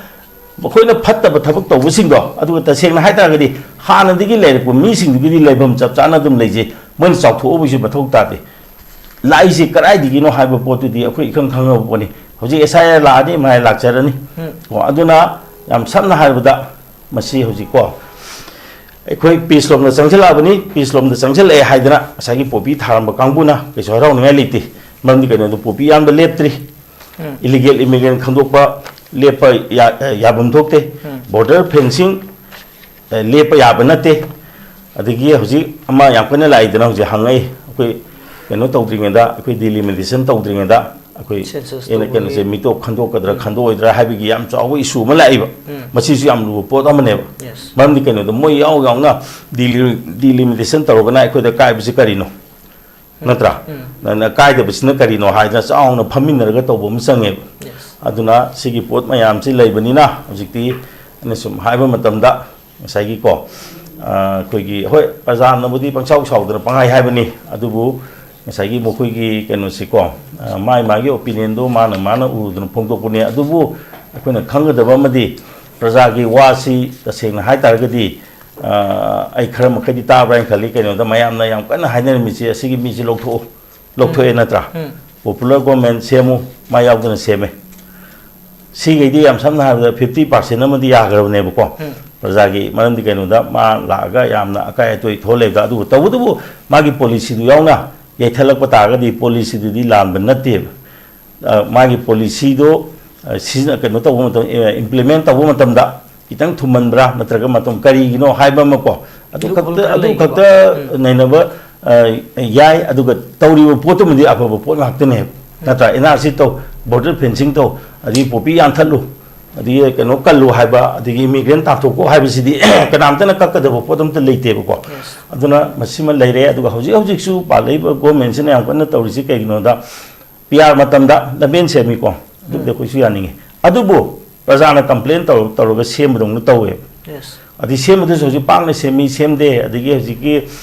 ꯃꯈꯣꯏꯅ ꯐꯠꯇꯕ ꯊꯕꯛ ꯇꯧꯕꯁꯤꯡꯗꯣ, ꯑꯗꯨꯒ ꯇꯁꯦꯡꯅ ꯍꯥꯏꯇꯥꯔꯒꯗꯤ ꯍꯥꯟꯅꯗꯒꯤ ꯂꯩꯔꯛꯄ ꯃꯤꯁꯤꯡꯗꯨꯒꯤꯗꯤ ꯂꯩꯐꯝ ꯆꯞ ꯆꯥꯅ ꯑꯗꯨꯝ ꯂꯩꯖꯩ꯫ ꯃꯣꯏꯅ ꯆꯥꯎꯊꯣꯛꯎꯕꯒꯤꯁꯨ ꯃꯊꯧ ꯇꯥꯗꯦ꯫ ꯂꯥꯛꯏꯁꯦ ꯀꯗꯥꯏꯗꯒꯤꯅꯣ ꯍꯥꯏꯕ ꯄꯣꯠꯇꯨꯗꯤ ꯑꯩꯈꯣꯏ ꯏꯈꯪ ꯈꯪꯉꯕ ꯄꯣꯠꯅꯤ꯫ ꯍꯧꯖꯤꯛ ꯑꯦꯁ ꯑꯥꯏ ꯑꯥꯔ ꯂꯥꯛꯑꯅꯤ, ꯃꯥꯏ ꯂꯥꯛꯆꯔꯅꯤ꯫ ꯎꯝ꯫ ꯀꯣ, ꯑꯗꯨꯅ ꯌꯥꯝ ꯁꯝꯅ ꯍꯥꯏꯔꯕꯗ ꯃꯁꯤ ꯍꯧꯖꯤꯛꯀꯣ ꯑꯩꯈꯣꯏ ꯄꯤꯁ ꯂꯣꯝꯗ ꯆꯪꯁꯤꯜꯂꯛꯑꯕꯅꯤ꯫ ꯄꯤꯁ ꯂꯣꯝꯗ ꯆꯪꯁꯤꯜꯂꯛꯑꯦ ꯍꯥꯏꯗꯅ ꯉꯁꯥꯏꯒꯤ ꯄꯣꯄꯤ ꯊꯥꯔꯝꯕ ꯀꯥꯡꯕꯨꯅ ꯀꯩꯁꯨ ꯍꯔꯥꯎꯅꯤꯡꯉꯥꯏ ꯂꯩꯇꯦ꯫ ꯃꯔꯝꯗꯤ ꯀꯩꯅꯣꯗ ꯄꯣꯄꯤ ꯌꯥꯝꯕ ꯂꯦꯞꯇ꯭ꯔꯤ꯫ ꯎꯝ꯫ ꯏꯂꯤꯒꯦꯜ ꯏꯃꯤꯒ꯭ꯔꯦꯟ ꯈꯟꯗꯣꯛꯄ ꯂꯦꯞꯄ ꯌꯥ-, ꯌꯥꯐꯝ ꯊꯣꯛꯇꯦ꯫ ꯎꯝ꯫ ꯕꯣꯔꯗꯔ ꯐꯦꯟꯁꯤꯡ, ꯑꯦ, ꯂꯦꯞꯄ ꯌꯥꯕ ꯅꯠꯇꯦ꯫ ꯑꯗꯒꯤ ꯍꯧꯖꯤꯛ ꯑꯃ ꯌꯥꯝ ꯀꯟꯅ ꯂꯥꯛꯏꯗꯅ ꯍꯧꯖꯤꯛ ꯍꯪꯉꯛꯏ, ꯑꯩꯈꯣꯏ ꯀꯩꯅꯣ ꯇꯧꯗ꯭ꯔꯤꯉꯩꯗ, ꯑꯩꯈꯣꯏ ꯗꯤꯂꯤꯃꯤꯇꯦꯁꯟ ꯇꯧꯗ꯭ꯔꯤꯉꯩꯗ ꯑꯩꯈꯣꯏ ꯁꯦꯟꯁꯁ ꯑꯩꯅ ꯇꯧꯕꯒꯤ꯫ ꯀꯩꯅꯣꯁꯦ ꯃꯤꯇꯣꯞ ꯈꯟꯗꯣꯛꯀꯗ꯭ꯔꯥ ꯎꯝ꯫ ꯈꯟꯗꯣꯛꯑꯣꯏꯗ꯭ꯔꯥ ꯍꯥꯏꯕꯒꯤ ꯌꯥꯝ ꯆꯥꯎꯕ ꯏꯁꯨ ꯑꯃ ꯂꯥꯛꯏꯕ꯫ ꯎꯝ꯫ ꯃꯁꯤꯁꯨ ꯌꯥꯝ ꯂꯨꯕ ꯄꯣꯠ ꯑꯃꯅꯦꯕ꯫ Yes꯫ ꯃꯔꯝꯗꯤ ꯀꯩꯅꯣꯗ ꯃꯣꯏ ꯌꯥꯎ ꯌꯥꯎꯅ ꯗꯤꯂꯤ-, ꯗꯤꯂꯤꯃꯤꯇꯦꯁꯟ ꯇꯧꯔꯒꯅ ꯑꯩꯈꯣꯏꯗ ꯀꯥꯏꯕꯁꯤ ꯀꯔꯤꯅꯣ? ꯎꯝ꯫ ꯅꯠꯇ꯭ꯔꯥ? ꯎꯝ꯫ ꯅ-, ꯅ-, ꯀꯥꯏꯗꯕꯁꯤꯅ ꯀꯔꯤꯅꯣ ꯍꯥꯏꯗꯅ ꯆꯥꯎꯅ ꯐꯝꯃꯤꯟꯅꯔꯒ ꯇꯧꯕ ꯑꯃ ꯆꯪꯉꯦꯕ꯫ Yes꯫ ꯑꯗꯨꯅ ꯁꯤꯒꯤ ꯄꯣꯠ ꯃꯌꯥꯝꯁꯤ ꯂꯩꯕꯅꯤꯅ ꯍꯧꯖꯤꯛꯇꯤ ꯑꯩꯅ ꯁꯨꯝ ꯍꯥꯏꯕ ꯃꯇꯝꯗ ꯉꯁꯥꯏꯒꯤꯀꯣ, ꯑ, ꯑꯩꯈꯣꯏꯒꯤ, ꯍꯣꯏ, ꯄ꯭ꯔꯖꯥꯅꯕꯨꯗꯤ ꯄꯪꯁꯥꯎ ꯁꯥꯎꯗꯅ ꯄꯪꯍꯥꯏ ꯍꯥꯏꯕꯅꯤ, ꯑꯗꯨꯕꯨ ꯉꯁꯥꯏꯒꯤ ꯃꯈꯣꯏꯒꯤ ꯀꯩꯅꯣꯁꯤꯀꯣ, ꯑ, ꯃꯥꯒꯤ ꯃꯥꯒꯤ ꯑꯣꯄꯤꯅꯤꯌꯟꯗꯣ ꯃꯥꯅ ꯃꯥꯅ ꯎꯔꯨꯗꯅ ꯐꯣꯡꯗꯣꯛꯄꯅꯦ꯫ ꯑꯗꯨꯕꯨ ꯑꯩꯈꯣꯏꯅ ꯈꯪꯒꯗꯕ ꯑꯃꯗꯤ ꯄ꯭ꯔꯖꯥꯒꯤ ꯋꯥꯁꯤ ꯇꯁꯦꯡꯅ ꯍꯥꯏ ꯇꯥꯔꯒꯗꯤ, ꯑ, ꯑꯩ ꯈꯔ ꯃꯈꯩꯗꯤ ꯇꯥꯕ꯭ꯔꯥ ꯍꯥꯏꯅ ꯈꯜꯂꯤ꯫ ꯀꯩꯅꯣꯗ ꯃꯌꯥꯝꯅ ꯌꯥꯝ ꯀꯟꯅ ꯍꯥꯏꯅꯔꯝꯃꯤꯁꯤ ꯑꯁꯤꯒꯤ ꯃꯤꯁꯤ ꯂꯧꯊꯣꯛꯎ, ꯂꯧꯊꯣꯛꯑꯦ ꯎꯝ꯫ ꯅꯠꯇ꯭ꯔꯥ? ꯎꯝ꯫ ꯄꯣꯄꯨꯂꯔ ꯒꯣꯔꯃꯦꯟ ꯁꯦꯝꯃꯨ, ꯃꯥ ꯌꯥꯎꯗꯅ ꯁꯦꯝꯃꯦ꯫ ꯁꯤꯈꯩꯗꯤ ꯌꯥꯝ ꯁꯝꯅ ꯍꯥꯏꯔꯕꯗ ꯐꯤꯐꯇꯤ ꯄꯥꯔꯁꯦꯟ ꯑꯃꯗꯤ ꯌꯥꯈ꯭ꯔꯕꯅꯦꯕꯀꯣ꯫ ꯎꯝ꯫ ꯄ꯭ꯔꯖꯥꯒꯤ ꯃꯔꯝꯗꯤ ꯀꯩꯅꯣꯗ ꯃꯥ ꯂꯥꯛꯑꯒ ꯌꯥꯝꯅ ꯑꯀꯥꯏ ꯑꯇꯣꯏ ꯊꯣꯛꯍꯜꯂꯦꯕꯗ, ꯑꯗꯨꯕꯨ ꯇꯧꯕꯇꯕꯨ ꯃꯥꯒꯤ ꯄꯣꯂꯤꯁꯤꯗꯨ ꯌꯥꯎꯅ ꯌꯩꯊꯠꯂꯛꯄ ꯇꯥꯔꯒꯗꯤ ꯄꯣꯂꯤꯁꯤꯗꯨꯗꯤ ꯂꯥꯟꯕ ꯅꯠꯇꯦꯕ꯫ ꯑ, ꯃꯥꯒꯤ ꯄꯣꯂꯤꯁꯤꯗꯣ, ꯑ, ꯁꯤꯖꯤꯟꯅ-, ꯀꯩꯅꯣ ꯇꯧꯕ ꯃꯇꯝ, ꯑ, ꯏꯝꯄ꯭ꯂꯤꯃꯦꯟ ꯇꯧꯕ ꯃꯇꯝꯗ ꯈꯤꯇꯪ ꯊꯨꯝꯃꯟꯕ꯭ꯔꯥ ꯅꯠꯇ꯭ꯔꯒ ꯃꯇꯝ ꯀꯔꯤꯒꯤꯅꯣ ꯍꯥꯏꯕ ꯑꯃꯀꯣ, ꯑꯗꯨ ꯑꯗꯨ ꯈꯛꯇ ꯈꯔ ꯑꯗꯨ ꯂꯩꯕ꯫ ꯈꯛꯇ ꯎꯝ꯫ ꯅꯩꯅꯕ ꯑ, ꯌꯥꯏ꯫ ꯑꯗꯨꯒ ꯇꯧꯔꯤꯕ ꯄꯣꯠꯇꯨꯃꯗꯤ ꯑꯐꯕ ꯄꯣꯠ ꯉꯥꯛꯇꯅꯦꯕ, ꯅꯠꯇ꯭ꯔꯥ? ꯑꯦꯟ ꯑꯥꯔ ꯁꯤ ꯇꯧ, ꯕꯣꯔꯗꯔ ꯐꯦꯟꯁꯤꯡ ꯇꯧ, ꯑꯗꯒꯤ ꯄꯣꯄꯤ ꯌꯥꯟꯊꯠꯂꯨ, ꯑꯗꯒꯤ ꯀꯩꯅꯣ ꯀꯜꯂꯨ ꯍꯥꯏꯕ, ꯑꯗꯒꯤ ꯏꯃꯤꯒ꯭ꯔꯦꯟ ꯇꯥꯟꯊꯣꯛꯀꯣ ꯍꯥꯏꯕꯁꯤꯗꯤ ꯀꯅꯥꯝꯇꯅ ꯀꯛꯀꯗꯕ ꯄꯣꯠ ꯑꯝꯇ ꯂꯩꯇꯦꯕꯀꯣ꯫ Yes. ꯑꯗꯨꯅ ꯃꯁꯤꯃ ꯂꯩꯔꯦ꯫ ꯑꯗꯨꯒ ꯍꯧꯖꯤꯛ ꯍꯧꯖꯤꯛꯁꯨ ꯄꯥꯜꯂꯛꯏꯕ ꯒꯣꯔꯃꯦꯟꯁꯤꯅ ꯌꯥꯝ ꯀꯟꯅ ꯇꯧꯔꯤꯁꯤ ꯀꯩꯒꯤꯅꯣꯗ, ꯄꯤ ꯑꯥꯔ ꯃꯇꯝꯗ ꯂꯝꯕꯦꯟ ꯁꯦꯝꯃꯤꯀꯣ, ꯑꯗꯨꯕꯨꯗꯤ ꯑꯩꯈꯣꯏꯁꯨ ꯌꯥꯅꯤꯡꯉꯤ꯫ ꯑꯗꯨꯕꯨ ꯄ꯭ꯔꯖꯥꯅ ꯀꯝꯄ꯭ꯂꯦꯟ ꯇꯧꯔ ꯇꯧꯔꯒ ꯁꯦꯝꯕꯗꯧꯅ ꯇꯧꯋꯦꯕ꯫ Yes. ꯑꯗꯩ ꯁꯦꯝꯕꯗꯨꯁꯨ ꯍꯧꯖꯤꯛ ꯄꯥꯛꯅ ꯁꯦꯝꯃꯤ ꯁꯦꯝꯗꯦ, ꯑꯗꯒꯤ ꯍꯧꯖꯤꯛꯀꯤ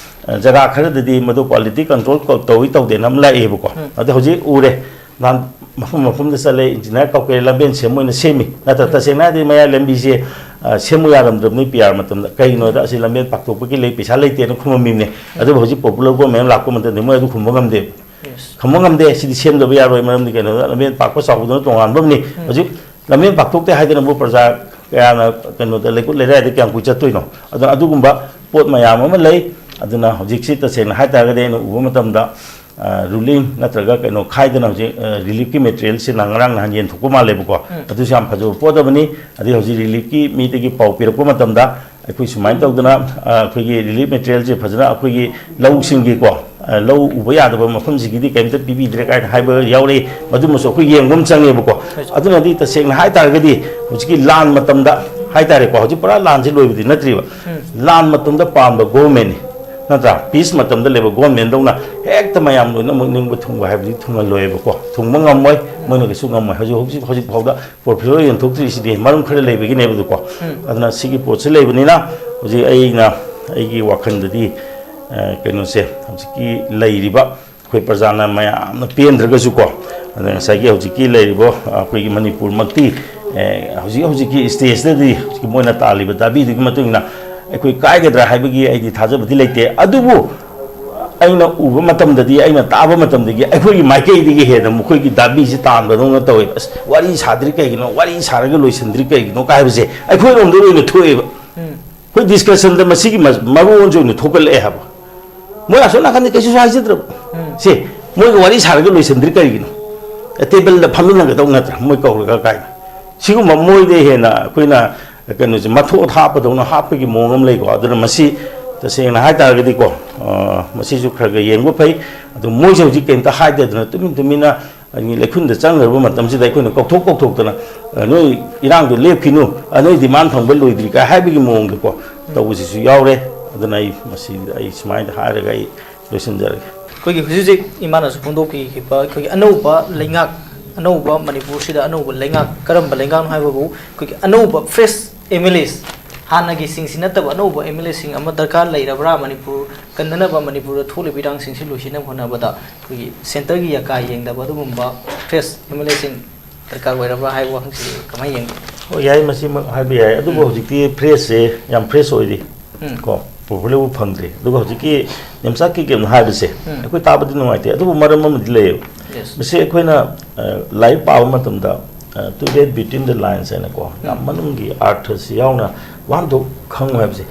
ꯑ, ꯖꯒꯥ ꯈꯔꯗꯗꯤ ꯃꯗꯨ ꯀ꯭ꯋꯥꯂꯤꯇꯤ ꯀꯟꯇ꯭ꯔꯣꯜ ꯇꯧꯏ ꯇꯧꯗꯦꯅ ꯑꯃ ꯂꯥꯛꯑꯦꯕꯀꯣ꯫ ꯎꯝ꯫ ꯑꯗꯣ ꯍꯧꯖꯤꯛ ꯎꯔꯦ, ꯅꯍꯥꯟ ꯃꯐꯝ ꯃꯐꯝꯗ ꯆꯠꯂꯦ, ꯏꯟꯖꯤꯅꯤꯌꯥꯔ ꯀꯧꯀꯦ, ꯂꯝꯕꯦꯟ ꯁꯦꯝꯃꯣꯏꯅ ꯁꯦꯝꯃꯤ꯫ ꯅꯠꯇ꯭ꯔ ꯇꯁꯦꯡꯅ ꯍꯥꯏꯔꯗꯤ ꯃꯌꯥꯏ ꯂꯝꯕꯤꯁꯦ ꯑ, ꯁꯦꯝꯃꯨ ꯌꯥꯔꯝꯗ꯭ꯔꯕꯅꯤ ꯄꯤ ꯑꯥꯔ ꯃꯇꯝꯗ꯫ ꯀꯩꯒꯤꯅꯣꯗ ꯑꯁꯤ ꯂꯝꯕꯦꯟ ꯄꯥꯛꯊꯣꯛꯄꯒꯤ ꯂꯩ, ꯄꯩꯁꯥ ꯂꯩꯇꯦꯅ ꯈꯨꯝꯃꯝꯃꯤꯕꯅꯦ꯫ ꯑꯗꯨꯕꯨ ꯍꯧꯖꯤꯛ ꯄꯣꯄꯨꯂꯔ ꯒꯣꯔꯃꯦꯟ ꯂꯥꯛꯄ ꯃꯇꯝꯗ ꯃꯣꯏ ꯑꯗꯨ ꯈꯨꯝꯕ ꯉꯝꯗꯦ꯫ Yes. ꯈꯨꯝꯕ ꯉꯝꯗꯦ꯫ ꯁꯤꯗꯤ ꯁꯦꯝꯗꯕ ꯌꯥꯔꯣꯏ, ꯃꯔꯝꯗꯤ ꯀꯩꯅꯣꯗ ꯂꯝꯕꯦꯟ ꯄꯥꯛꯄ ꯆꯥꯎꯕꯗꯨꯅ ꯇꯣꯉꯥꯟꯕ ꯑꯃꯅꯤ꯫ ꯍꯧꯖꯤꯛ ꯂꯝꯕꯦꯟ ꯄꯥꯛꯊꯣꯛꯇꯦ ꯍꯥꯏꯗꯅꯕꯨ ꯄ꯭ꯔꯖꯥ ꯀꯌꯥꯅ ꯀꯩꯅꯣꯗ ꯂꯩꯀꯨꯠ ꯂꯩꯔꯥꯏꯗ ꯀꯌꯥꯝ ꯀꯨꯏ ꯆꯠꯇꯣꯏꯅꯣ? ꯑꯗꯨꯅ ꯑꯗꯨꯒꯨꯝꯕ ꯄꯣꯠ ꯃꯌꯥꯝ ꯑꯃ ꯂꯩ꯫ ꯑꯗꯨꯅ ꯍꯧꯖꯤꯛꯁꯤ ꯇꯁꯦꯡꯅ ꯍꯥꯏꯇꯥꯔꯒꯗꯤ ꯑꯩꯅ ꯎꯕ ꯃꯇꯝꯗ, ꯑ, ꯔꯨꯂꯤꯡ ꯅꯠꯇ꯭ꯔꯒ ꯀꯩꯅꯣ ꯈꯥꯏꯗꯅ ꯍꯧꯖꯤꯛ, ꯑ, ꯔꯤꯂꯤꯐꯀꯤ ꯃꯦꯇꯔꯤꯌꯦꯜꯁꯤ ꯅꯍꯥꯟ ꯉꯔꯥꯡ ꯅꯍꯥꯟ ꯌꯦꯟꯊꯣꯛꯄ ꯃꯥꯜꯂꯦꯕꯀꯣ꯫ ꯑꯗꯨꯁꯨ ꯌꯥꯝ ꯐꯖꯕ ꯄꯣꯠ ꯑꯃꯅꯤ꯫ ꯑꯗꯩ ꯍꯧꯖꯤꯛ ꯔꯤꯂꯤꯐꯀꯤ ꯃꯤꯗꯒꯤ ꯄꯥꯎ ꯄꯤꯔꯛꯄ ꯃꯇꯝꯗ ꯑꯩꯈꯣꯏ ꯁꯨꯃꯥꯏꯅ ꯇꯧꯗꯅ, ꯑ, ꯑꯩꯈꯣꯏꯒꯤ ꯔꯤꯂꯤꯐ ꯃꯦꯇꯔꯤꯌꯦꯜꯁꯦ ꯐꯖꯅ ꯑꯩꯈꯣꯏꯒꯤ ꯂꯧꯁꯤꯡꯒꯤꯀꯣ, ꯑ, ꯂꯧ ꯎꯕ ꯌꯥꯗꯕ ꯃꯐꯝꯁꯤꯒꯤꯗꯤ ꯀꯩꯝꯇ ꯄꯤꯕꯤꯗ꯭ꯔꯦ ꯀꯥꯏꯅ ꯍꯥꯏꯕ ꯌꯥꯎꯔꯛꯏ꯫ ꯃꯗꯨꯃꯁꯨ ꯑꯩꯈꯣꯏ ꯌꯦꯡꯕ ꯑꯃ ꯆꯪꯉꯦꯕꯀꯣ꯫ ꯑꯗꯨꯅꯗꯤ ꯇꯁꯦꯡꯅ ꯍꯥꯏꯇꯥꯔꯒꯗꯤ ꯍꯧꯖꯤꯛꯀꯤ ꯂꯥꯟ ꯃꯇꯝꯗ ꯍꯥꯏꯇꯥꯔꯦꯀꯣ, ꯍꯧꯖꯤꯛ ꯄꯨꯔꯥ ꯂꯥꯟꯁꯤ ꯂꯣꯏꯕꯗꯤ ꯅꯠꯇ꯭ꯔꯤꯕ꯫ ꯂꯥꯟ ꯃꯇꯝꯗ ꯄꯥꯟꯕ ꯒꯣꯔꯃꯦꯟꯅꯤ, ꯅꯠꯇ꯭ꯔꯥ? ꯄꯤꯁ ꯃꯇꯝꯗ ꯂꯩꯕ ꯒꯣꯔꯃꯦꯟꯗꯧꯅ ꯍꯦꯛꯇ ꯃꯌꯥꯝ ꯂꯣꯏꯅꯃꯛ ꯅꯤꯡꯕ ꯊꯨꯡꯕ ꯍꯥꯏꯕꯗꯤ ꯊꯨꯡꯍꯜꯂꯣꯏꯕꯀꯣ꯫ ꯊꯨꯡꯕ ꯉꯝꯃꯣꯏ, ꯃꯣꯏꯅ ꯀꯩꯁꯨ ꯉꯝꯃꯣꯏ꯫ ꯍꯧꯖꯤꯛ, ꯍꯧꯖꯤꯛ, ꯍꯧꯖꯤꯛ ꯐꯥꯎꯗ ꯄꯣꯔꯐꯤꯌꯣ ꯌꯦꯟꯊꯣꯛꯇ꯭ꯔꯤꯁꯤꯗꯤ ꯃꯔꯝ ꯈꯔ ꯂꯩꯕꯒꯤꯅꯦꯕꯗꯨꯀꯣ꯫ ꯑꯗꯨꯅ ꯁꯤꯒꯤ ꯄꯣꯠꯁꯤ ꯂꯩꯕꯅꯤꯅ ꯍꯧꯖꯤꯛ ꯑꯩꯅ, ꯑꯩꯒꯤ ꯋꯥꯈꯜꯗꯗꯤ, ꯑ, ꯀꯩꯅꯣꯁꯦ, ꯍꯧꯖꯤꯛꯀꯤ ꯂꯩꯔꯤꯕ ꯑꯩꯈꯣꯏ ꯄ꯭ꯔꯖꯥꯅ ꯃꯌꯥꯝꯅ ꯄꯦꯟꯗ꯭ꯔꯒꯁꯨꯀꯣ, ꯑꯗ ꯉꯁꯥꯏꯒꯤ ꯍꯧꯖꯤꯛꯀꯤ ꯂꯩꯔꯤꯕ ꯑꯩꯈꯣꯏꯒꯤ ꯃꯅꯤꯄꯨꯔꯃꯛꯇꯤ, ꯑꯦ, ꯍꯧꯖꯤꯛ ꯍꯧꯖꯤꯛꯀꯤ ꯁ꯭ꯇꯦꯖꯇꯗꯤ ꯍꯧꯖꯤꯛꯀꯤ ꯃꯣꯏꯅ ꯇꯥꯜꯂꯤꯕ ꯗꯥꯕꯤꯗꯨꯒꯤ ꯃꯇꯨꯡ ꯏꯟꯅ ꯑꯩꯈꯣꯏ ꯀꯥꯏꯒꯗ꯭ꯔꯥ ꯍꯥꯏꯕꯒꯤ ꯑꯩꯗꯤ ꯊꯥꯖꯕꯗꯤ ꯂꯩꯇꯦ꯫ ꯑꯗꯨꯕꯨ ꯑꯩꯅ ꯎꯕ ꯃꯇꯝꯗꯗꯤ, ꯑꯩꯅ ꯇꯥꯕ ꯃꯇꯝꯗꯒꯤ ꯑꯩꯈꯣꯏꯒꯤ ꯃꯥꯏꯀꯩꯗꯒꯤ ꯍꯦꯟꯅ ꯃꯈꯣꯏꯒꯤ ꯗꯥꯕꯤꯁꯤ ꯇꯥꯟꯕꯗꯧꯅ ꯇꯧꯋꯦꯕ꯫ "ꯑꯁ, ꯋꯥꯔꯤ ꯁꯥꯗ꯭ꯔꯤ ꯀꯩꯒꯤꯅꯣ? ꯋꯥꯔꯤ ꯁꯥꯔꯒ ꯂꯣꯏꯁꯤꯟꯗ꯭ꯔꯤ ꯀꯩꯒꯤꯅꯣ?" ꯀꯥꯏꯕꯁꯦ ꯑꯩꯈꯣꯏꯔꯣꯝꯗ ꯑꯣꯏꯅ ꯊꯣꯛꯑꯦꯕ꯫ ꯑꯩꯈꯣꯏ ꯗꯤꯁꯀꯁꯟꯗ ꯃꯁꯤꯒꯤ ꯃ-, ꯃꯔꯣꯟꯁꯦ ꯑꯣꯏꯅ ꯊꯣꯛꯀꯠꯂꯛꯑꯦ ꯍꯥꯏꯕ꯫ ꯃꯣꯏ ꯑꯁꯣꯝ ꯅꯥꯀꯟꯗ ꯀꯩꯁꯨ ꯍꯥꯏꯖꯗ꯭ꯔꯕ꯫ ꯁꯦ, ꯃꯣꯏꯒ ꯋꯥꯔꯤ ꯁꯥꯔꯒ ꯂꯣꯏꯁꯤꯟꯗ꯭ꯔꯤ ꯀꯔꯤꯒꯤꯅꯣ? ꯑꯦ, ꯇꯦꯕꯜꯗ ꯐꯝꯃꯤꯟꯅꯒꯗꯧ ꯅꯠꯇ꯭ꯔꯥ? ꯃꯣꯏ ꯀꯧꯔꯒ ꯀꯥꯏꯅ꯫ ꯁꯤꯒꯨꯝꯕ ꯃꯣꯏꯗ ꯍꯦꯟꯅ ꯑꯩꯈꯣꯏꯅ ꯀꯩꯅꯣꯁꯦ ꯃꯊꯣꯠ ꯍꯥꯞꯄꯗꯧꯅ ꯍꯥꯞꯄꯒꯤ ꯃꯑꯣꯡ ꯑꯃ ꯂꯩꯀꯣ꯫ ꯑꯗꯨꯅ ꯃꯁꯤ ꯇꯁꯦꯡꯅ ꯍꯥꯏꯇꯥꯔꯒꯗꯤꯀꯣ, ꯑ, ꯃꯁꯤꯁꯨ ꯈꯔ ꯈꯔ ꯌꯦꯡꯕ ꯐꯩ꯫ ꯑꯗꯨ ꯃꯣꯏꯁꯦ ꯍꯧꯖꯤꯛ ꯀꯩꯝꯇ ꯍꯥꯏꯗꯗꯅ ꯇꯨꯃꯤꯟ ꯇꯨꯃꯤꯟꯅ ꯂꯩꯈꯨꯟꯗ ꯆꯪꯈ꯭ꯔꯕ ꯃꯇꯝꯁꯤꯗ ꯑꯩꯈꯣꯏꯅ ꯀꯧꯊꯣꯛ ꯀꯧꯊꯣꯛꯇꯅ, "ꯑ, ꯅꯣꯏ ꯏꯔꯥꯡꯗꯣ ꯂꯦꯞꯈꯤꯅꯨ, ꯑ, ꯅꯣꯏ demand ꯐꯪꯕ ꯂꯣꯏꯗ꯭ꯔꯤ" ꯀꯥꯏ ꯍꯥꯏꯕꯒꯤ ꯃꯑꯣꯡꯗꯀꯣ ꯇꯧꯕꯁꯤꯁꯨ ꯌꯥꯎꯔꯦ꯫ ꯑꯗꯨꯅ ꯑꯩ ꯃꯁꯤꯗ ꯑꯩ ꯁꯨꯃꯥꯏꯅ ꯍꯥꯏꯔꯒ ꯑꯩ ꯂꯣꯏꯁꯤꯟꯖꯔꯒꯦ꯫ ꯑꯩꯈꯣꯏꯒꯤ ꯍꯧꯖꯤꯛ ꯍꯧꯖꯤꯛ ꯏꯃꯥꯅꯁꯨ ꯐꯣꯡꯗꯣꯛꯄꯤꯈꯤꯕ ꯑꯩꯈꯣꯏꯒꯤ ꯑꯅꯧꯕ ꯂꯩꯉꯥꯛ, ꯑꯅꯧꯕ ꯃꯅꯤꯄꯨꯔꯁꯤꯗ ꯑꯅꯧꯕ ꯂꯩꯉꯥꯛ, ꯀꯔꯝꯕ ꯂꯩꯉꯥꯛꯅꯣ ꯍꯥꯏꯕꯕꯨ ꯑꯩꯈꯣꯏꯒꯤ ꯑꯅꯧꯕ fresh M L As, ꯍꯥꯟꯅꯒꯤꯁꯤꯡꯁꯤ ꯅꯠꯇꯕ ꯑꯅꯧꯕ M L Aꯁꯤꯡ ꯑꯃ ꯗꯔꯀꯥꯔ ꯂꯩꯔꯕ꯭ꯔꯥ? ꯃꯅꯤꯄꯨꯔ ꯀꯟꯅꯅꯕ, ꯃꯅꯤꯄꯨꯔꯗ ꯊꯣꯛꯂꯤꯕ ꯏꯔꯥꯡꯁꯤꯡꯁꯤ ꯂꯣꯏꯁꯤꯟꯅꯕ ꯍꯣꯠꯅꯕꯗ ꯑꯩꯈꯣꯏꯒꯤ centreꯒꯤ ꯌꯥꯀꯥ ꯌꯦꯡꯗꯕ ꯑꯗꯨꯒꯨꯝꯕ fresh M L Aꯁꯤꯡ ꯗꯔꯀꯥꯔ ꯑꯣꯏꯔꯕ꯭ꯔꯥ ꯍꯥꯏꯕ ꯋꯥꯍꯪꯁꯤ ꯀꯃꯥꯏꯅ ꯌꯦꯡꯕꯤ? ꯍꯣꯏ, ꯌꯥꯏ, ꯃꯁꯤꯃꯛ ꯍꯥꯏꯕ ꯌꯥꯏ꯫ ꯑꯗꯨꯕꯨ ꯎꯝ꯫ ꯍꯧꯖꯤꯛꯇꯤ freshꯁꯦ ꯌꯥꯝ fresh ꯑꯣꯏꯔꯤ꯫ ꯎꯝ꯫ ꯀꯣ, properly ꯎꯕ ꯐꯪꯗ꯭ꯔꯤ꯫ ꯑꯗꯨꯒ ꯍꯧꯖꯤꯛꯀꯤ ꯃꯦꯝꯆꯥꯛꯀꯤ ꯀꯩꯅꯣ ꯍꯥꯏꯕꯁꯦ ꯎꯝ꯫ ꯑꯩꯈꯣꯏ ꯇꯥꯕꯗꯤ ꯅꯨꯡꯉꯥꯏꯇꯦ, ꯑꯗꯨꯕꯨ ꯃꯔꯝ ꯑꯃꯗꯤ ꯂꯩꯌꯦꯕ꯫ Yes꯫ ꯃꯁꯤ ꯑꯩꯈꯣꯏꯅ, ꯑ, ꯂꯥꯏꯔꯤꯛ ꯄꯥꯕ ꯃꯇꯝꯗ, ꯑ, to read between the lines ꯍꯥꯏꯅꯀꯣ, ꯌꯥꯝ ꯎꯝ꯫ ꯃꯅꯨꯡꯒꯤ ꯑꯥꯔꯊꯁꯤ ꯌꯥꯎꯅ ꯋꯥꯍꯟꯊꯣꯛ ꯈꯪꯉꯨ ꯍꯥꯏꯕꯁꯦ꯫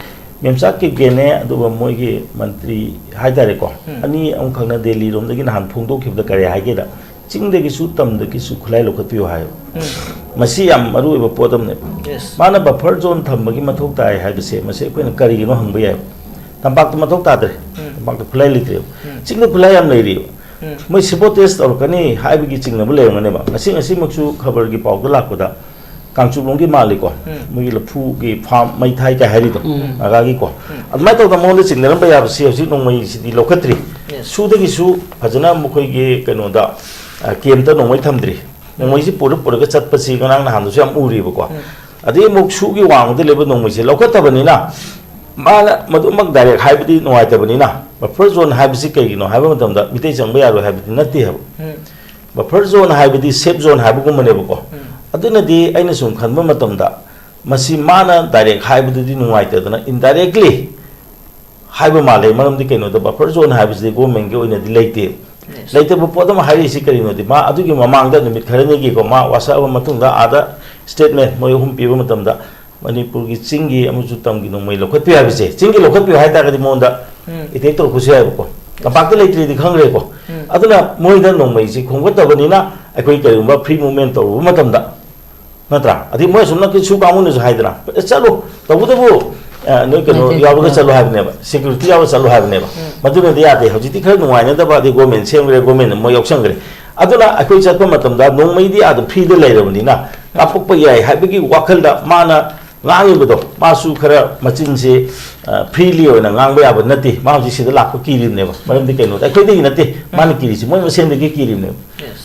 ꯃꯦꯝꯆꯥꯛ ꯀꯤꯞꯒꯦꯅꯦ, ꯑꯗꯨꯒ ꯃꯣꯏꯒꯤ ꯃꯟꯇ꯭ꯔꯤ ꯍꯥꯏꯇꯥꯔꯦꯀꯣ, ꯎꯝ꯫ ꯑꯅꯤ ꯑꯃꯈꯛꯅ ꯗꯦꯜꯂꯤꯔꯣꯝꯗꯒꯤ ꯅꯍꯥꯟ ꯐꯣꯡꯗꯣꯛꯈꯤꯕꯗ ꯀꯔꯤ ꯍꯥꯏꯒꯦꯗ, "ꯆꯤꯡꯗꯒꯤꯁꯨ ꯇꯝꯗꯒꯤꯁꯨ ꯈꯨꯠꯂꯥꯏ ꯂꯧꯈꯠꯄꯤꯌꯨ" ꯍꯥꯏꯌꯦꯕ꯫ ꯎꯝ꯫ ꯃꯁꯤ ꯌꯥꯝ ꯃꯔꯨ ꯑꯣꯏꯕ ꯄꯣꯠ ꯑꯃꯅꯦꯕ꯫ Yes꯫ ꯃꯥꯅ buffer zone ꯊꯝꯕꯒꯤ ꯃꯊꯧ ꯇꯥꯏ ꯍꯥꯏꯕꯁꯦ, ꯃꯁꯤ ꯑꯩꯈꯣꯏꯅ ꯀꯔꯤꯒꯤꯅꯣ ꯍꯪꯕ ꯌꯥꯏ꯫ ꯇꯝꯄꯥꯛꯇ ꯃꯊꯧ ꯇꯥꯗ꯭ꯔꯦ꯫ ꯎꯝ꯫ ꯇꯝꯄꯥꯛꯇ ꯈꯨꯠꯂꯥꯏ ꯂꯩꯇ꯭ꯔꯦꯕ꯫ ꯎꯝ꯫ ꯆꯤꯡꯗ ꯈꯨꯠꯂꯥꯏ ꯌꯥꯝ ꯂꯩꯔꯤꯕ꯫ ꯎꯝ꯫ ꯃꯣꯏ sabotage ꯇꯧꯔꯛꯀꯅꯤ ꯍꯥꯏꯕꯒꯤ ꯆꯤꯡꯅꯕ ꯂꯩꯔꯝꯒꯅꯦꯕ꯫ ꯉꯁꯤ, ꯉꯁꯤꯃꯛꯁꯨ ꯈꯕꯔꯒꯤ ꯄꯥꯎꯗ ꯂꯥꯛꯄꯗ ꯀꯥꯡꯆꯨꯞꯂꯣꯝꯒꯤ ꯃꯥꯜꯂꯤꯀꯣ꯫ ꯎꯝ꯫ ꯃꯣꯏꯒꯤ ꯂꯐꯨꯒꯤ farm ꯃꯩ ꯊꯥꯏ ꯀꯥꯏ ꯍꯥꯏꯔꯤꯗꯣ, ꯎꯝ꯫ ꯅꯥꯒꯥꯒꯤꯀꯣ꯫ ꯎꯝ꯫ ꯑꯗꯨꯃꯥꯏꯅ ꯇꯧꯗꯅ ꯃꯉꯣꯟꯗ ꯆꯤꯡꯅꯔꯝꯕ ꯌꯥꯕꯁꯤ ꯍꯧꯖꯤꯛ ꯅꯣꯡꯃꯩꯁꯤꯗꯤ ꯂꯧꯈꯠꯇ꯭ꯔꯤ꯫ Yes꯫ ꯁꯨꯗꯒꯤꯁꯨ ꯐꯖꯅ ꯃꯈꯣꯏꯒꯤ ꯀꯩꯅꯣꯗ, ꯑ, campꯇ ꯅꯣꯡꯃꯩ ꯊꯝꯗ꯭ꯔꯤ꯫ ꯅꯣꯡꯃꯩꯁꯤ ꯄꯨꯔ ꯄꯨꯔꯒ ꯆꯠꯄꯁꯤ ꯉꯔꯥꯡ ꯅꯍꯥꯟꯗꯁꯨ ꯌꯥꯝ ꯎꯔꯤꯕꯀꯣ꯫ ꯎꯝ꯫ ꯑꯗꯩ ꯑꯃꯨꯛ ꯁꯨꯒꯤ ꯋꯥꯡꯃꯗ ꯂꯩꯕ ꯅꯣꯡꯃꯩꯁꯦ ꯂꯧꯈꯠꯇꯕꯅꯤꯅ, ꯃꯥꯅ ꯃꯗꯨꯃꯛ direct ꯍꯥꯏꯕꯗꯤ ꯅꯨꯡꯉꯥꯏꯇꯕꯅꯤꯅ, buffer zone ꯍꯥꯏꯕꯁꯤ ꯀꯩꯒꯤꯅꯣ ꯍꯥꯏꯕ ꯃꯇꯝꯗ ꯃꯤꯇꯩ ꯆꯪꯕ ꯌꯥꯔꯣꯏ ꯍꯥꯏꯕꯗꯤ ꯅꯠꯇꯦ ꯍꯥꯏꯕ꯫ ꯎꯝ꯫ Buffer zone ꯍꯥꯏꯕꯗꯤ safe zone ꯍꯥꯏꯕꯒꯨꯝꯕꯅꯦꯕꯀꯣ꯫ ꯎꯝ꯫ ꯑꯗꯨꯅꯗꯤ ꯑꯩꯅ ꯁꯨꯝ ꯈꯟꯕ ꯃꯇꯝꯗ, ꯃꯁꯤ ꯃꯥꯅ direct ꯍꯥꯏꯕꯗꯨꯗꯤ ꯅꯨꯡꯉꯥꯏꯇꯗꯅ, indirectly ꯍꯥꯏꯕ ꯃꯥꯜꯂꯦ꯫ ꯃꯔꯝꯗꯤ ꯀꯩꯅꯣꯗ, buffer zone ꯍꯥꯏꯕꯁꯤꯗꯤ governmentꯀꯤ ꯑꯣꯏꯅꯗꯤ ꯂꯩꯇꯦ꯫ Yes꯫ ꯂꯩꯇꯕ ꯄꯣꯠ ꯑꯃ ꯍꯥꯏꯔꯛꯏꯁꯤ ꯀꯔꯤꯅꯣꯗꯤ, ꯃꯥ ꯑꯗꯨꯒꯤ ꯃꯃꯥꯡꯗ ꯅꯨꯃꯤꯠ ꯈꯔꯅꯤꯒꯤꯀꯣ, ꯃꯥ ꯋꯥꯁꯛꯑꯕ ꯃꯇꯨꯡꯗ ꯑꯥꯗ statement ꯃꯣꯏ ꯑꯍꯨꯝ ꯄꯤꯕ ꯃꯇꯝꯗ, ꯃꯅꯤꯄꯨꯔꯒꯤ ꯆꯤꯡꯒꯤ ꯑꯃꯁꯨꯡ ꯇꯝꯒꯤ ꯅꯣꯡꯃꯩ ꯂꯧꯈꯠꯄꯤꯌꯨ ꯍꯥꯏꯕꯁꯦ, ꯆꯤꯡꯒꯤ ꯂꯧꯈꯠꯄꯤꯌꯨ ꯍꯥꯏ ꯇꯥꯔꯒꯗꯤ ꯃꯉꯣꯟꯗ ꯎꯝ꯫ Attack ꯇꯧꯔꯛꯄꯁꯨ ꯌꯥꯏꯕꯀꯣ꯫ ꯇꯝꯄꯥꯛꯇ ꯂꯩꯇ꯭ꯔꯤꯗꯤ ꯈꯪꯈ꯭ꯔꯦꯀꯣ꯫ ꯎꯝ꯫ ꯑꯗꯨꯅ ꯃꯣꯏꯗ ꯅꯣꯡꯃꯩꯁꯤ ꯈꯣꯝꯒꯠꯇꯕꯅꯤꯅ, ꯑꯩꯈꯣꯏ ꯀꯔꯤꯒꯨꯝꯕ free movement ꯇꯧꯔꯨꯕ ꯃꯇꯝꯗ, ꯅꯠꯇ꯭ꯔꯥ? ꯑꯗꯩ ꯃꯣꯏ ꯑꯁꯨꯝꯅ ꯁꯨ ꯀꯥꯡꯕꯨꯅꯁꯨ ꯍꯥꯏꯗꯅ, "ꯑꯦ, ꯆꯠꯂꯨ, ꯇꯧꯕꯇꯕꯨ, ꯑ, ꯅꯣꯏ ꯀꯩꯅꯣ ꯃꯩꯇꯩ ꯌꯥꯎꯔꯒ ꯆꯠꯂꯣ" ꯍꯥꯏꯕꯅꯦꯕ, ꯁꯦꯀ꯭ꯌꯨꯔꯤꯇꯤ ꯌꯥꯎꯔꯒ ꯆꯠꯂꯣ ꯍꯥꯏꯕꯅꯦꯕ꯫ ꯃꯗꯨꯅꯗꯤ ꯌꯥꯗꯦ꯫ ꯍꯧꯖꯤꯛꯇꯤ ꯈꯔ ꯅꯨꯡꯉꯥꯏꯅꯗꯕ, ꯑꯗꯩ ꯒꯣꯔꯃꯦꯟ ꯁꯦꯝꯈ꯭ꯔꯦ, ꯒꯣꯔꯃꯦꯟꯅ ꯃꯣꯏ ꯌꯥꯎꯁꯟꯈ꯭ꯔꯦ꯫ ꯑꯗꯨꯅ ꯑꯩꯈꯣꯏ ꯆꯠꯄ ꯃꯇꯝꯗ ꯅꯣꯡꯃꯩꯗꯤ ꯑꯥꯗ ꯐ꯭ꯔꯤꯗ ꯂꯩꯔꯕꯅꯤꯅ ꯀꯥꯞꯄꯛꯄ ꯌꯥꯏ ꯍꯥꯏꯕꯒꯤ ꯋꯥꯈꯜꯗ ꯃꯥꯅ ꯉꯥꯡꯉꯤꯕꯗꯣ, ꯃꯥꯁꯨ ꯈꯔ ꯃꯆꯤꯟꯁꯦ, ꯑ, ꯐ꯭ꯔꯤꯂꯤ ꯑꯣꯏꯅ ꯉꯥꯡꯕ ꯌꯥꯕ ꯅꯠꯇꯦ꯫ ꯃꯥ ꯍꯧꯖꯤꯛ ꯁꯤꯗ ꯂꯥꯛꯄ ꯀꯤꯔꯤꯕꯅꯦꯕ꯫ ꯃꯔꯝꯗꯤ ꯀꯩꯅꯣꯗ ꯑꯩꯈꯣꯏꯗꯒꯤ ꯅꯠꯇꯦ ꯃꯥꯅ ꯀꯤꯔꯤꯁꯤ, ꯃꯣꯏ ꯃꯁꯦꯟꯗꯒꯤ ꯀꯤꯔꯤꯕꯅꯦꯕ꯫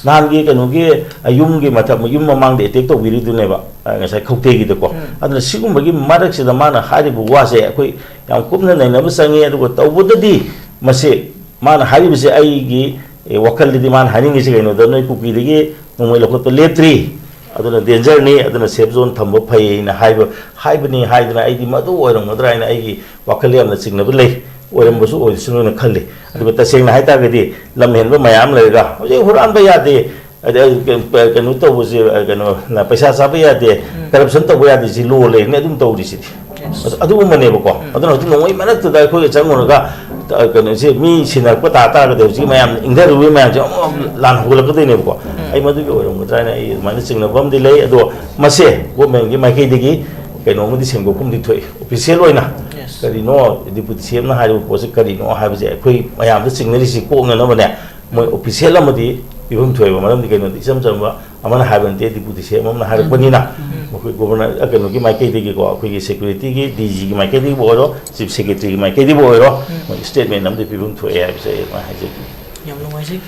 ꯅꯍꯥꯟꯒꯤ ꯀꯩꯅꯣꯒꯤ, ꯑ, ꯌꯨꯝꯒꯤ ꯃꯊꯛ, ꯌꯨꯝ ꯃꯃꯥꯡꯗ ꯑꯦꯇꯦꯛ ꯇꯧꯕꯤꯔꯤꯗꯨꯅꯦꯕ, ꯑ, ꯉꯁꯥꯏ ꯈꯧꯇꯦꯒꯤꯗꯀꯣ꯫ ꯑꯗꯨꯅ ꯁꯤꯒꯨꯝꯕꯒꯤ ꯃꯔꯛꯁꯤꯗ ꯃꯥꯅ ꯍꯥꯏꯔꯤꯕ ꯋꯥꯁꯦ ꯑꯩꯈꯣꯏ ꯌꯥꯝ ꯀꯨꯞꯅ ꯅꯩꯅꯕ ꯆꯪꯉꯤ꯫ ꯑꯗꯨꯒ ꯇꯧꯕꯗꯗꯤ ꯃꯁꯤ ꯃꯥꯅ ꯍꯥꯏꯔꯤꯕꯁꯦ ꯑꯩꯒꯤ, ꯑꯦ, ꯋꯥꯈꯜꯗꯗꯤ ꯃꯥꯅ ꯍꯥꯏꯅꯤꯡꯉꯤꯁꯦ ꯀꯩꯅꯣꯗ, ꯅꯣꯏ ꯀꯨꯀꯤꯗꯒꯤ ꯅꯣꯡꯃꯩ ꯂꯧꯈꯠꯄ ꯂꯦꯞꯇ꯭ꯔꯤ, ꯑꯗꯨꯅ ꯗꯦꯟꯖꯔꯅꯤ, ꯑꯗꯨꯅ ꯁꯦꯐ ꯖꯣꯟ ꯊꯝꯕ ꯐꯩꯅ ꯍꯥꯏꯕ, ꯍꯥꯏꯕꯅꯤ ꯍꯥꯏꯗꯅ ꯑꯩꯗꯤ ꯃꯗꯨ ꯑꯣꯏꯔꯝꯒꯗ꯭ꯔꯥ ꯍꯥꯏꯅ ꯑꯩꯒꯤ ꯋꯥꯈꯜ ꯌꯥꯝꯅ ꯆꯤꯡꯅꯕ ꯂꯩ꯫ ꯑꯣꯏꯔꯝꯕꯁꯨ ꯑꯣꯏꯁꯅꯨꯅ ꯈꯜꯂꯤ꯫ ꯑꯗꯨꯒ ꯇꯁꯦꯡꯅ ꯍꯥꯏꯇꯥꯔꯒꯗꯤ ꯂꯝ ꯍꯦꯟꯕ ꯃꯌꯥꯝ ꯂꯩꯔꯒ ꯍꯧꯖꯤꯛ ꯍꯨꯔꯥꯟꯕ ꯌꯥꯗꯦ, ꯑꯗ ꯀꯩꯅꯣ ꯇꯧꯕꯁꯦ, ꯀꯩꯅꯣ, ꯄꯩꯁꯥ ꯆꯥꯕ ꯌꯥꯗꯦ, ꯀꯔꯞꯁꯟ ꯇꯧꯕ ꯌꯥꯗꯦ, ꯁꯤ ꯂꯣ ꯂꯩꯔꯤꯅꯦ, ꯑꯗꯨꯝ ꯇꯧꯔꯤꯁꯤꯗꯤ꯫ ꯑꯗꯨ-, ꯑꯗꯨꯒꯨꯝꯕꯅꯦꯕꯀꯣ꯫ ꯑꯗꯨꯅ ꯍꯧꯖꯤꯛ ꯅꯣꯡꯃꯩ ꯃꯔꯛꯇꯨꯗ ꯑꯩꯈꯣꯏꯒ ꯆꯪꯉꯨꯔꯒ, ꯑ, ꯀꯩꯅꯣꯁꯦ, ꯃꯤ ꯁꯤꯟꯅꯔꯛꯄ ꯇꯥ ꯇꯥꯔꯒꯗꯤ ꯍꯧꯖꯤꯛ ꯃꯌꯥꯝ ꯏꯪꯊꯔꯨꯕ ꯃꯌꯥꯝꯁꯦ ꯑꯃꯨꯛ ꯂꯥꯟ ꯍꯧꯒꯠꯂꯛꯀꯗꯣꯏꯅꯦꯕꯀꯣ꯫ ꯑꯩ ꯃꯗꯨꯒꯤ ꯑꯣꯏꯔꯝꯒꯗ꯭ꯔꯥ ꯍꯥꯏꯅ ꯑꯩ ꯑꯗꯨꯃꯥꯏꯅ ꯆꯤꯡꯅꯕ ꯑꯃꯗꯤ ꯂꯩ꯫ ꯑꯗꯣ ꯃꯁꯦ ꯒꯣꯔꯃꯦꯟꯒꯤ ꯃꯥꯏꯀꯩꯗꯒꯤ ꯀꯩꯅꯣꯝꯃꯗꯤ ꯁꯦꯡꯗꯣꯛꯐꯝꯗꯤ ꯊꯣꯛꯏ꯫ ꯑꯣꯐꯤꯁꯤꯌꯦꯜ ꯑꯣꯏꯅ ꯀꯔꯤꯅꯣ, ꯗꯤꯄꯨꯇꯤ ꯁꯤ ꯑꯦꯝꯅ ꯍꯥꯏꯔꯤꯕ ꯄꯣꯠꯁꯦ ꯀꯔꯤꯅꯣ ꯍꯥꯏꯕꯁꯦ ꯑꯩꯈꯣꯏ ꯃꯌꯥꯝꯗ ꯆꯤꯡꯅꯔꯤꯁꯤ ꯀꯣꯛꯅꯅꯕꯅꯦ꯫ ꯃꯣꯏ ꯑꯣꯐꯤꯁꯤꯌꯦꯜ ꯑꯃꯗꯤ ꯄꯤꯐꯝ ꯊꯣꯛꯑꯦꯕ꯫ ꯃꯔꯝꯗꯤ ꯀꯩꯅꯣꯗꯤ ꯏꯆꯝ ꯆꯝꯕ ꯑꯃꯅ ꯍꯥꯏꯕ ꯅꯠꯇꯦ, ꯗꯤꯄꯨꯇꯤ ꯁꯤ ꯑꯦꯝ ꯑꯃꯅ ꯍꯥꯏꯔꯛꯄꯅꯤꯅ, ꯃꯈꯣꯏ ꯒꯣꯕꯔꯅꯔ, ꯑ, ꯀꯩꯅꯣꯒꯤ ꯃꯥꯏꯀꯩꯗꯒꯤꯀꯣ, ꯑꯩꯈꯣꯏꯒꯤ ꯁꯦꯀ꯭ꯌꯨꯔꯤꯇꯤꯒꯤ ꯗꯤ ꯖꯤꯒꯤ ꯃꯥꯏꯀꯩꯗꯒꯤꯕꯨ ꯑꯣꯏꯔꯣ, ꯆꯤꯐ ꯁꯦꯀ꯭ꯔꯦꯇꯔꯤꯒꯤ ꯃꯥꯏꯀꯩꯗꯒꯤꯕꯨ ꯑꯣꯏꯔꯣ, ꯃꯣꯏ ꯁ꯭ꯇꯦꯠꯃꯦꯟ ꯑꯃꯗꯤ ꯄꯤꯐꯝ ꯊꯣꯛꯑꯦ ꯍꯥꯏꯕꯁꯦ ꯑꯩ ꯑꯗꯨꯃꯥꯏꯅ ꯍꯥꯏꯖꯒꯦ꯫ ꯌꯥꯝ ꯅꯨꯡꯉꯥꯏꯖꯩ꯫